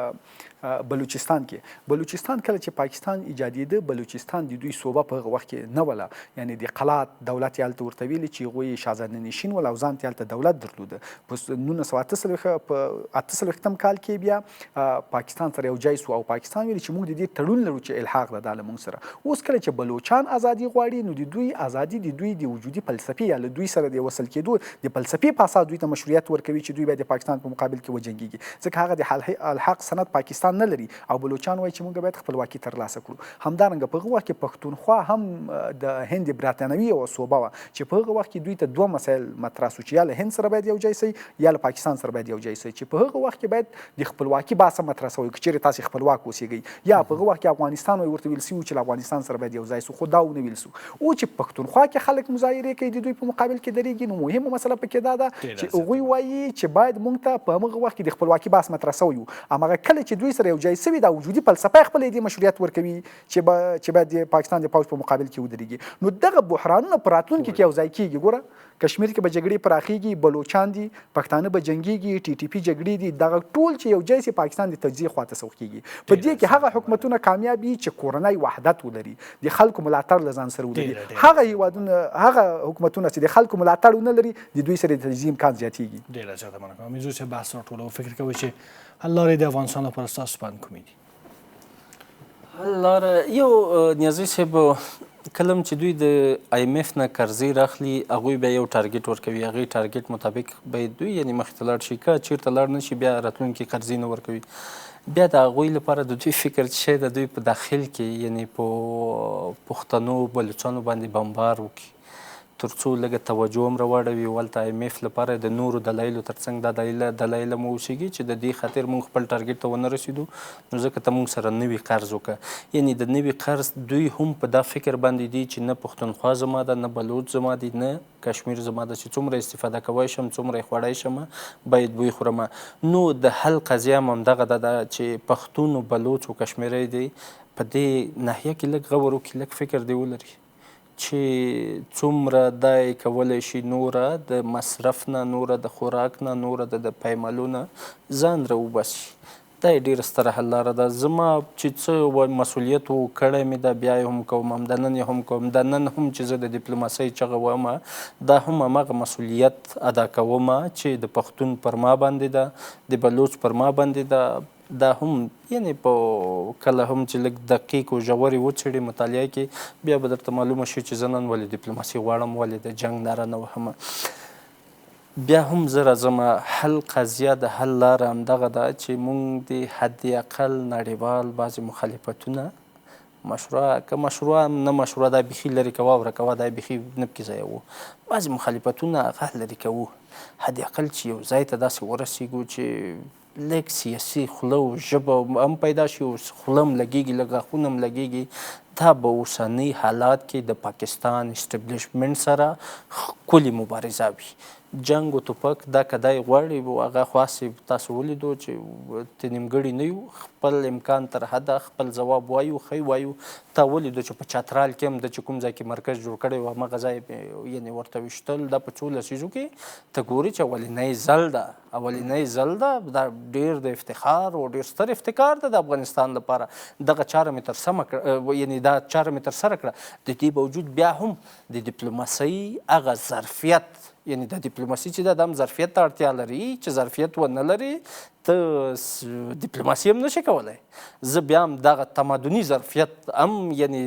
بلوچستان کې، بلوچستان کله چې پاکستان ایجادېده، بلوچستان د دوی صوبه په هغه وخت کې نه وله، یعنې د قلات دولت یې هلته ورته ویلي چې هغوی یې شاهزاده نشین ول او ځان ته یې هلته دولت درلوده. په 1948 په 48 کال کې بیا پاکستان سره یو جای سو او پاکستان ویل چې موږ د دې تړون لرو چې الحاق ده دا له موږ سره. اوس کله چې بلوچان ازادي غواړي نو د دوی ازادي د دوی د وجودي فلسفې یا له دوی سره د وصل کېدو د فلسفې په اساس دوی ته مشروعیت ورکوي چې دوی باید د پاکستان په مقابل کې وجنګیږي، ځکه هغه د الحاق سند پاکستان نه لري او بلوچان وایي چې موږ باید خپلواکي ترلاسه کړو. همدارنګه په هغه وخت کې پښتونخوا هم د هند براتانوي یوه صوبه وه چې په هغه وخت کې دوی ته دوه مسایل مطرح سو چې یا له هند سره باید یو جای سئ یا له پاکستان سره باید یو جای سئ، چې په هغه وخت کې باید د خپلواکي بحث هم مطرح سوی که چیرې تاسې خپلواک اوسیږئ، یا په هغه وخت کې افغانستان وای ورته ویل سوي چې له افغانستان سره باید یو ځای سو، خو دا ونه ویل سو. اوس چې پښتونخوا کې خلک مظاهرې کوي د دوی په مقابل کې درېږي، نو مهمه مسله پکې دا ده چې هغوی وایي چې باید مونږ ته په همغه وخت کې د خپلواکي بحث مطرح سوی وو، همغه کله چې دوی سره یو ځای سوي دا وجودي فلسفه خپله دې مشروعیت ورکوي چې باید د پاکستان د پوځ په مقابل کې ودرېږي. نو دغه بحرانونه په راتلونکي کې یو ځای کیږي. ګوره کشمیر کې به جګړې پراخیږي، بلوچان دي، پښتانه به جنګیږي، ټي ټي پي جګړې دي، دغه ټول چې یو ځای سي پاکستان د تجزیې خواته سوق کیږي. په دې کې هغه حکومتونه کامیاب وي چې کورنی وحدت ولري، د خلکو ملاتړ له ځان سره ولري. هغه هیوادونه، هغه حکومتونه چې د خلکو ملاتړ ونه لري، د دوی سره د تجزیې امکان زیاتیږي. ډیره زیاته مننه کوم امیرزو صاحب، بحث راټولو. فکر کوئ چې حل لارې د افغانستان لپاره ستاسو په اند کومې دي؟ حل لاره یو نیازی صاحب، کله چې دوی د آی ایم اف نه قرضې راخلي هغوی بیا یو ټارګټ ورکوي، هغې ټارګټ مطابق به دوی یعنې مخې ته لاړ شي، که چیرته لاړ نه شي بیا راتلونکي قرضې نه ورکوي. بیا د هغوی لپاره د دوی فکر چې شی د دوی په داخل کې یعنې په پښتنو بلوڅانو باندې بمبار وکړي ترڅو لږه توجه هم راواړوي او هلته آی ایم اف لپاره د نورو دلایلو ترڅنګ دا دلایل هم واوسېږي چې د دې خاطر موږ خپل ټارګټ ته ونه رسېدو نو ځکه ته موږ سره نوي قرض وکړه. یعنې د نوي قرض دوی هم په دا فکر باندې دي چې نه پښتونخوا زما ده، نه بلوڅ زما دي، نه کشمیر زما ده، چې څومره استفاده کوی شم، څومره یې خوړی شم باید ویې خورم. نو د حل قضیه هم همدغه ده چې پښتون او بلوڅ او کشمیری دی په دې ناحیه کې لږ غور وکړي، لږ فکر دې ولري چې څومره دا یې کولی شي نوره د مصرف نه، نوره د خوراک نه، نوره د پیملو نه ځان راوباسي. دا یې ډېره ستره حل لاره ده. زما چې څه مسؤلیت و کړی مې ده، بیا یې هم کوم، همدا نن یې هم کوم. دا نن هم چې زه د دیپلوماسۍ چغه وایم دا هم هماغه مسؤلیت ادا کوم چې د پښتون پر ما باندې ده، د بلوڅ پر ما باندې ده. دا هم یعنې په کله هم چې لږ دقیق او ژورې وڅېړې مطالعه کې بیا به درته معلومه شي چې زه نن ولې دیپلوماسي غواړم، ولې د جنګ ناره نه وهم. بیا هم زه راځم، حل قضیه د حل لاره همدغه ده چې مونږ د حد اقل نړیوال بعضې مخالفتونه مشروع که مشروع نه مشروع دا بیخي لرې کوه او ورکوه، دا بیخي نه پکې ځایوو. بعضې مخالفتونه هغه لرې کوو، حد اقل چې یو ځای ته داسې ورسېږو چې لږ سیاسي خوله او ژبه هم پیدا شي او خوله هم لګېږي، لږ غاښونه هم لګېږي. دا به اوسنۍ حالات کې د پاکستان اسټبلشمنټ سره ښکلې مبارزه وي. جنګ او توپک دا که دی غواړي هغه خو هسې تاسو ولیدو چې ته نیمګړي نه یو، خپل امکان تر حده خپل ځواب وایو، ښه وایو. تا ولیدو چې په چترال کې هم د چې کوم ځای کې مرکز جوړ کړی و هماغه ځای یعنې ورته ویشتل. دا په څو لسیزو کې ته ګورې چې اولنی ځل ده، اولنی ځل ده، دا ډېر د افتخار او ډېر ستر افتکار ده د افغانستان لپاره. دغه چاره مې ترسمه کړه، یعنې دا چاره مې ترسره کړه. د دې باوجود بیا هم د دیپلوماسۍ هغه ظرفیت، یعنې د دیپلوماسي چې ده دا هم ظرفیت ته اړتیا لري، چې ظرفیت ونه لري ته دیپلوماسي هم نشي کولی. زه بیا هم دغه تمدني ظرفیت هم یعنې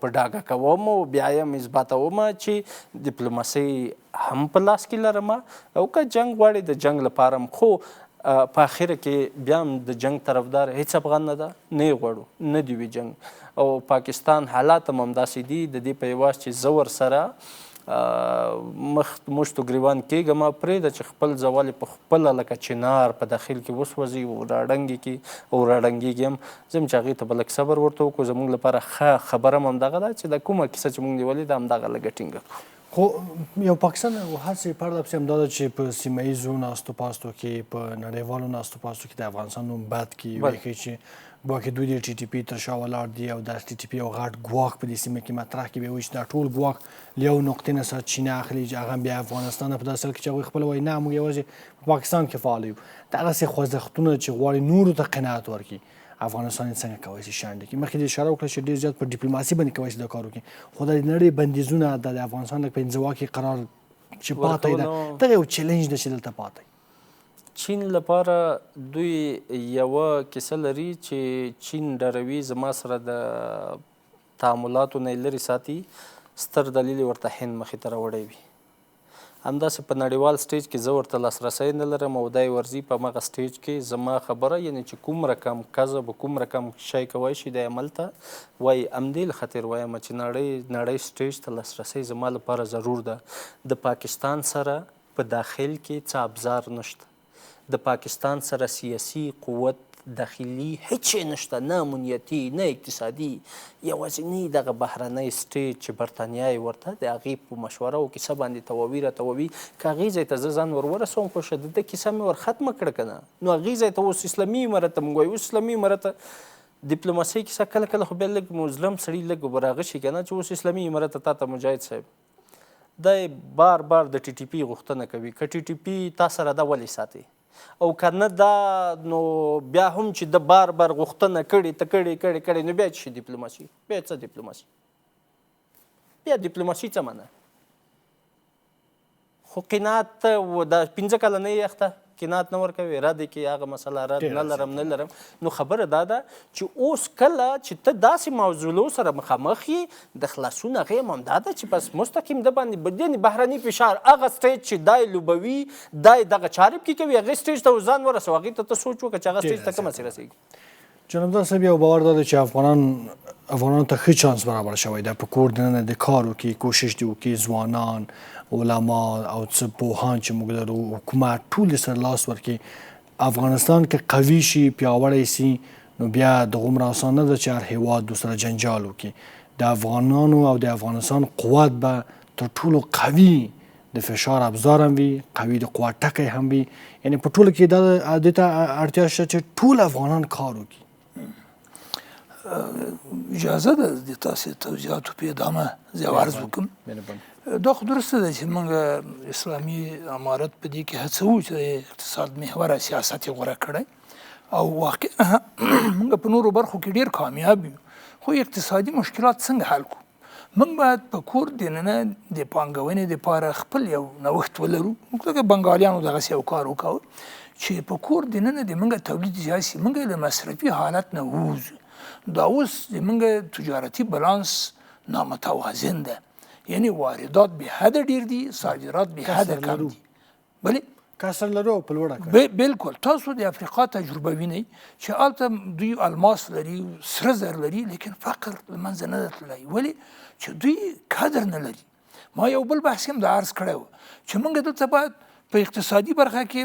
په ډاګه کوم او بیا یې هم اثباتوم چې دیپلوماسي هم په لاس کې لرم او که جنګ غواړي د جنګ لپاره هم. خو په اخره کې بیا هم د جنګ طرفدار هیڅ افغان نه ده، نه یې غواړو، نه دي وي جنګ. او پاکستان حالات هم همداسې دي، د دې په عوض چې زه ورسره مخ مشت و ګریوان کېږم، پرېږده چې خپل زوال په خپله لکه چنار په داخل کې وسوځي او راړنګې کړي او راړنګېږي هم. زه هم چې هغې ته به لږ صبر ورته وکړو. زموږ لپاره ښه خبره هم همدغه ده چې دا کومه کیسه چې موږ نیولې ده همدغه لږه ټینګه کړو. خو یو پاکستان هڅې پرله پسې همدا ده چې په سیمه ییزو ناستو پاستو کې، په نړیوالو ناستو پاستو کې د افغانستان نوم بد کړي، وښيي چې ګواکې دوی د ټي ټي پي تر شا ولاړ دي او د ټي ټي پي یو غټ ګواښ په دې سیمه کې مطرح کړي، بیا وایي چې دا ټول ګواښ له یو نقطې نه سرچینه اخلي چې هغه بیا افغانستان ده، په داسې حال کې چې هغوی خپله وایي نه، موږ یوازې په پاکستان کې فعال یو. دغسې خوځښتونه چې غواړي نورو ته قناعت ورکړي، افغانستان یې څنګه کولی شي شنډې کړي؟ مخکې دې اشاره وکړه چې ډېر زیات په ډیپلوماسي باندې کولی شي دا کار وکړي، خو د نړۍ بندیزونه، د افغانستان په انزوا کې قرار چې پاتې ده، دغه یو چیلنج ده چې دلته پاتې. چین لپاره دوی یوه کیسه لري چې چین ډروي، زما سره د تعاملاتو نه یې لرې ساتي، ستر دلیل یې ورته هند مخې ته راوړی وي. همداسې په نړیوال سټیج کې زه ورته لاسرسی نه لرم او دی ورځي په همغه سټیج کې زما خبره، یعنې چې کوم رقم کذب او کوم رقم شی کوی شي دی هملته وایي. همدې له خاطر وایم چې نړۍ سټیج ته لاسرسی زما لپاره ضرور ده. د پاکستان سره په داخل کې څه ابزار نشته، د پاکستان سره سیاسي قوت داخلي هیڅ شی نشته، نه امنیتي نه اقتصادي، یوازینی دغه بهرنی سټیج چې برتانیا یې ورته د هغې په مشوره او کیسه باندې تواوي راتواوي، که هغې ځای ته زه ځان ور ورسوم خو شه د ده کیسه مې ور ختمه کړه که نه، نو هغې ځای ته اوس اسلامي امارت ته موږ وایو، اوس اسلامي امارت ته دیپلوماسۍ کیسه کله کله خو بیا لږ مظلم سړي لږ راغه شي که نه، چې اوس اسلامي امارت ته تا ته مجاهد صاحب دی بار بار د ټي ټي پي غوښتنه کوي، که ټي ټي پي تا سره ده ولې ساتي، او که نه دا نو بیا هم چې د بار بار غوښتنه کړې ته کړې کړې کړې، نو بیا څه شي دیپلوماسي، بیا څه دیپلوماسي، بیا دیپلوماسي څه معنا؟ خو قناعت ته دا 5 کاله نه یې اخته، قناعت نه ورکوي، رد یې کوي، هغه مسله رد نه لرم نه لرم. نو خبره دا ده چې اوس کله چې ته داسې موضوعو سره مخامخ یې، د خلاصون هغې هم همدا ده چې بس مستقیم ده باندې یعنې بهرني فشار هغه سټیج چې دا یې لوبوي، دا یې دغه چارې پکې کوي، هغې سټیج ته اوس ځان ورسوه، هغې ته ته سوچ وکړه چې هغه سټیج ته کومه رسېږي. جنابدار صاحب، یو باور دا دی چې افغانانو ته ښه چانس برابر شوی دی، په کور دننه د کار وکړي، کوشش دې وکړي، ځوانان، علما او څه پوهان چې موږ لرو، حکومت ټول دې سره لاس ورکړي. افغانستان که قوي شي، پیاوړی شي، نو بیا دغومره اسان نه ده چې هر هیواد ورسره جنجال وکړي. د افغانانو او د افغانستان قوت به تر ټولو قوي د فشار ابزار هم وي، قوي د قوت ټکی هم وي. یعنې په ټولو کې دا دې ته اړتیا شته چې ټول افغانان کار وکړي. اجازه ده د تاسې توضیحاتو په ادامه زه یو عرض وکړم. دا خو درسته ده چې موږ اسلامي امارت په دې کې هڅوو چې اقتصاد محوره سیاست یې غوره کړی او واقعا موږ په نورو برخو کې ډېر کامیاب یو، خو اقتصادي مشکلات څنګه حل کړو؟ موږ باید په کور دننه د پانګونې دپاره خپل یو نوښت ولرو. موږ لکه بنګالیانو دغسې یو کار وکاوه چې په کور دننه د موږ تولید زیات شي، موږ له مصرفي حالت نه ووځو. دا اوس د موږ تجارتي بلانس نامتوازن ده، یعنې واردات بې حده ډېر دي، صادرات بې حده کم دي. بلې کسر لرو او په لوړه کچه. بالکل تاسو د افریقا تجربه وینئ چې هلته دوی الماس لري، سره زر لري، لیکن فقر له منځه نه ده تللی. ولې؟ چې دوی کدر نه لري. ما یو بل بحث هم دا عرض کړی و چې موږ دلته باید په اقتصادي برخه کې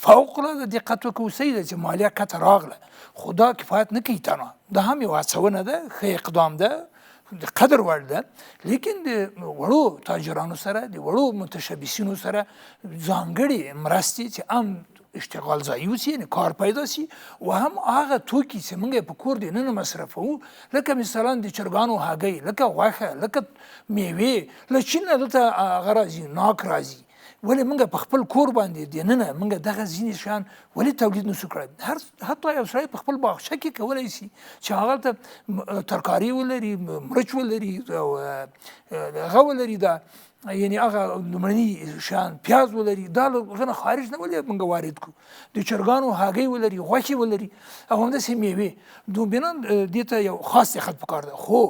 فوق العاده دقت وکړو. صحیح ده چې مالیه کته راغله، خو دا کفایت نه کوي تنها، دا هم یو هڅونه ده، ښه اقدام ده، د قدر وړ ده، لیکن د وړو تاجرانو سره، د وړو متشبثینو سره ځانګړې مرستې چې هم اشتغال ځای وسي، یعنې کار پیدا سي، و هم هغه توکي چې موږ یې په کور دننه مصرفوو، لکه مثلا د چرګانو هګۍ، لکه غوښه، لکه میوې، له چین نه دلته هغه راځي، ناک راځي. ولې موږ په خپل کور باندې دننه موږ دغه ځینې شیان ولې تولید نسو کړای؟ حتی یو سړی په خپل باغچه کې کولی سي چې هغلته ترکاري ولري، مرچ ولري، او هغه ولري، دا یعنې هغه لومړني شیان، پیاز ولري، دا له هغه نه خارج نه ولې موږ وارد کړو؟ د چرګانو هګۍ ولري، غوښې ولري، او همداسې میوې. نو بنا دې ته یو خاص دقت پکار ده. خو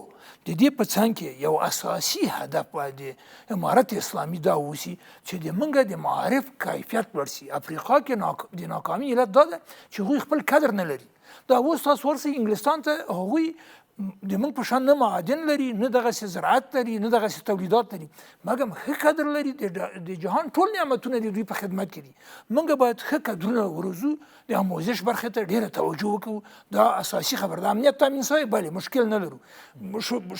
د دې په څنګ کې یو اساسي هدف باید د امارت اسلامي دا اوسي چې د موږ د معارف کیفیت لوړ سي. افریقا کې د ناکامي علت دا ده چې هغوی خپل کدر نه لري. دا اوس تاسو ورسئ انګلستان ته، هغوی د موږ په شان نه معادن لري، نه دغسې زراعت لري، نه دغسې تولیدات لري، مګم ښه کدر لري. د جهان ټول نعمتونه د دوی په خدمت کې دي. موږ باید ښه کدرونه وروزو، د آموزش برخې ته ډېره توجه وکړو. دا اساسي خبره ده. امنیت تامین سوی، بله مشکل نه لرو.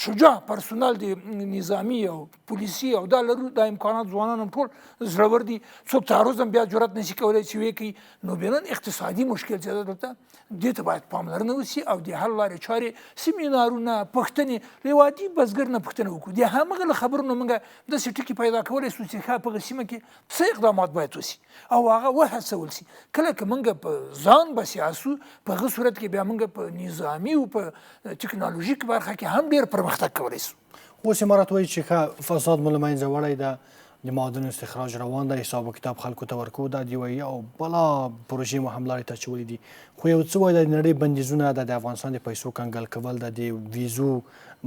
شجاع پرسونل د نظامي او پولیسي او دا لرو، دا امکانات، ځوانان هم ټول زړور دي، څوک تعرض هم بیا جرأت نشي کولی چې ویې کوي. نو بیا اقتصادي مشکل چې ده دلته، دې ته باید پاملرنه وشي او د حل لارې چارې، سیمینارونه، پوښتنې له یو عادي بزګر نه پوښتنه وکړو، د همغه له خبرو نه موږ داسې ټکي پیدا کولی شو چې ښه په هغه سیمه کې څه اقدامات باید وشي او هغه وهڅول شي. کله که موږ په ځان بسیا شو، په هغه صورت کې بیا موږ په نظامي او په ټکنالوژیک برخه کې هم ډېر پرمختګ کولی شو. اوس امارات وایي چې ښه فساد مو له منځه وړی ده، د معادنو استخراج روان دی، حساب و کتاب خلکو ته ورکو، دا دی وایي، او بلا پروژې مو هم لارې ته اچولې دي. خو یو څه وایي، د نړۍ بندیزونه ده، د افغانستان د پیسو کنګل کول ده، د ویزو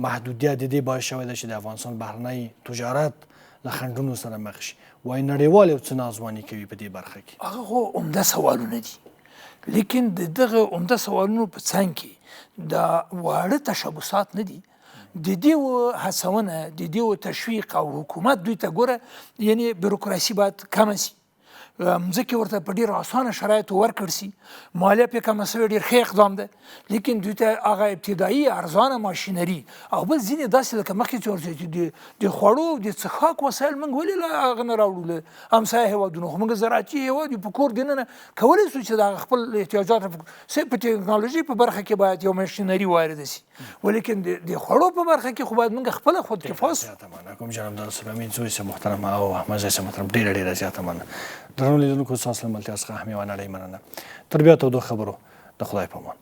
محدودیت د دې باعث شوی دی چې د افغانستان بهرنی تجارت له خنډونو سره مخ شي. وایي نړیوال یو څه ناځواني کوي په دې برخه کې. هغه خو عمده سوالونه دي، لیکن د دغه عمده سوالونو په څنګ کې دا واړه تشبثات نه دي. د دې هڅونه، د دې تشویق او حکومت دوی ته ګوره، یعنی بیروکراسي باید کمه سي، مځکې ورته په ډېر اسانه شرایطو ورکړ سي، مالیه پرې کمه سوې، ډېر ښه اقدام ده، لیکن دوی ته هغه ابتدایي ارزانه ماشینري او بل ځینې داسې لکه مخکې چې ورته چې د خوړو او د څښاک وسایل موږ ولې له هغه نه راوړو له همسایه هېوادونو؟ خو موږ زراعتي هېواد یو، په کور دننه کولی شو چې د هغه خپل احتیاجات رفع کړو. په ټکنالوژي په برخه کې باید یو ماشینري وارده سي، ولیکن د خوړو په برخه کې خو باید موږ خپله خودکفا سو. زیاته مننه کوم جناب دار صاحب، امین زوی صاحب محترم او احمد زوی صاحب محترم، ډېره ډېره زیاته مننه. درنو لیدونکو، ستاسو له ملتیا څخه هم یوه نړۍ مننه. تر بیا تودو خبرو، د خدای په امان.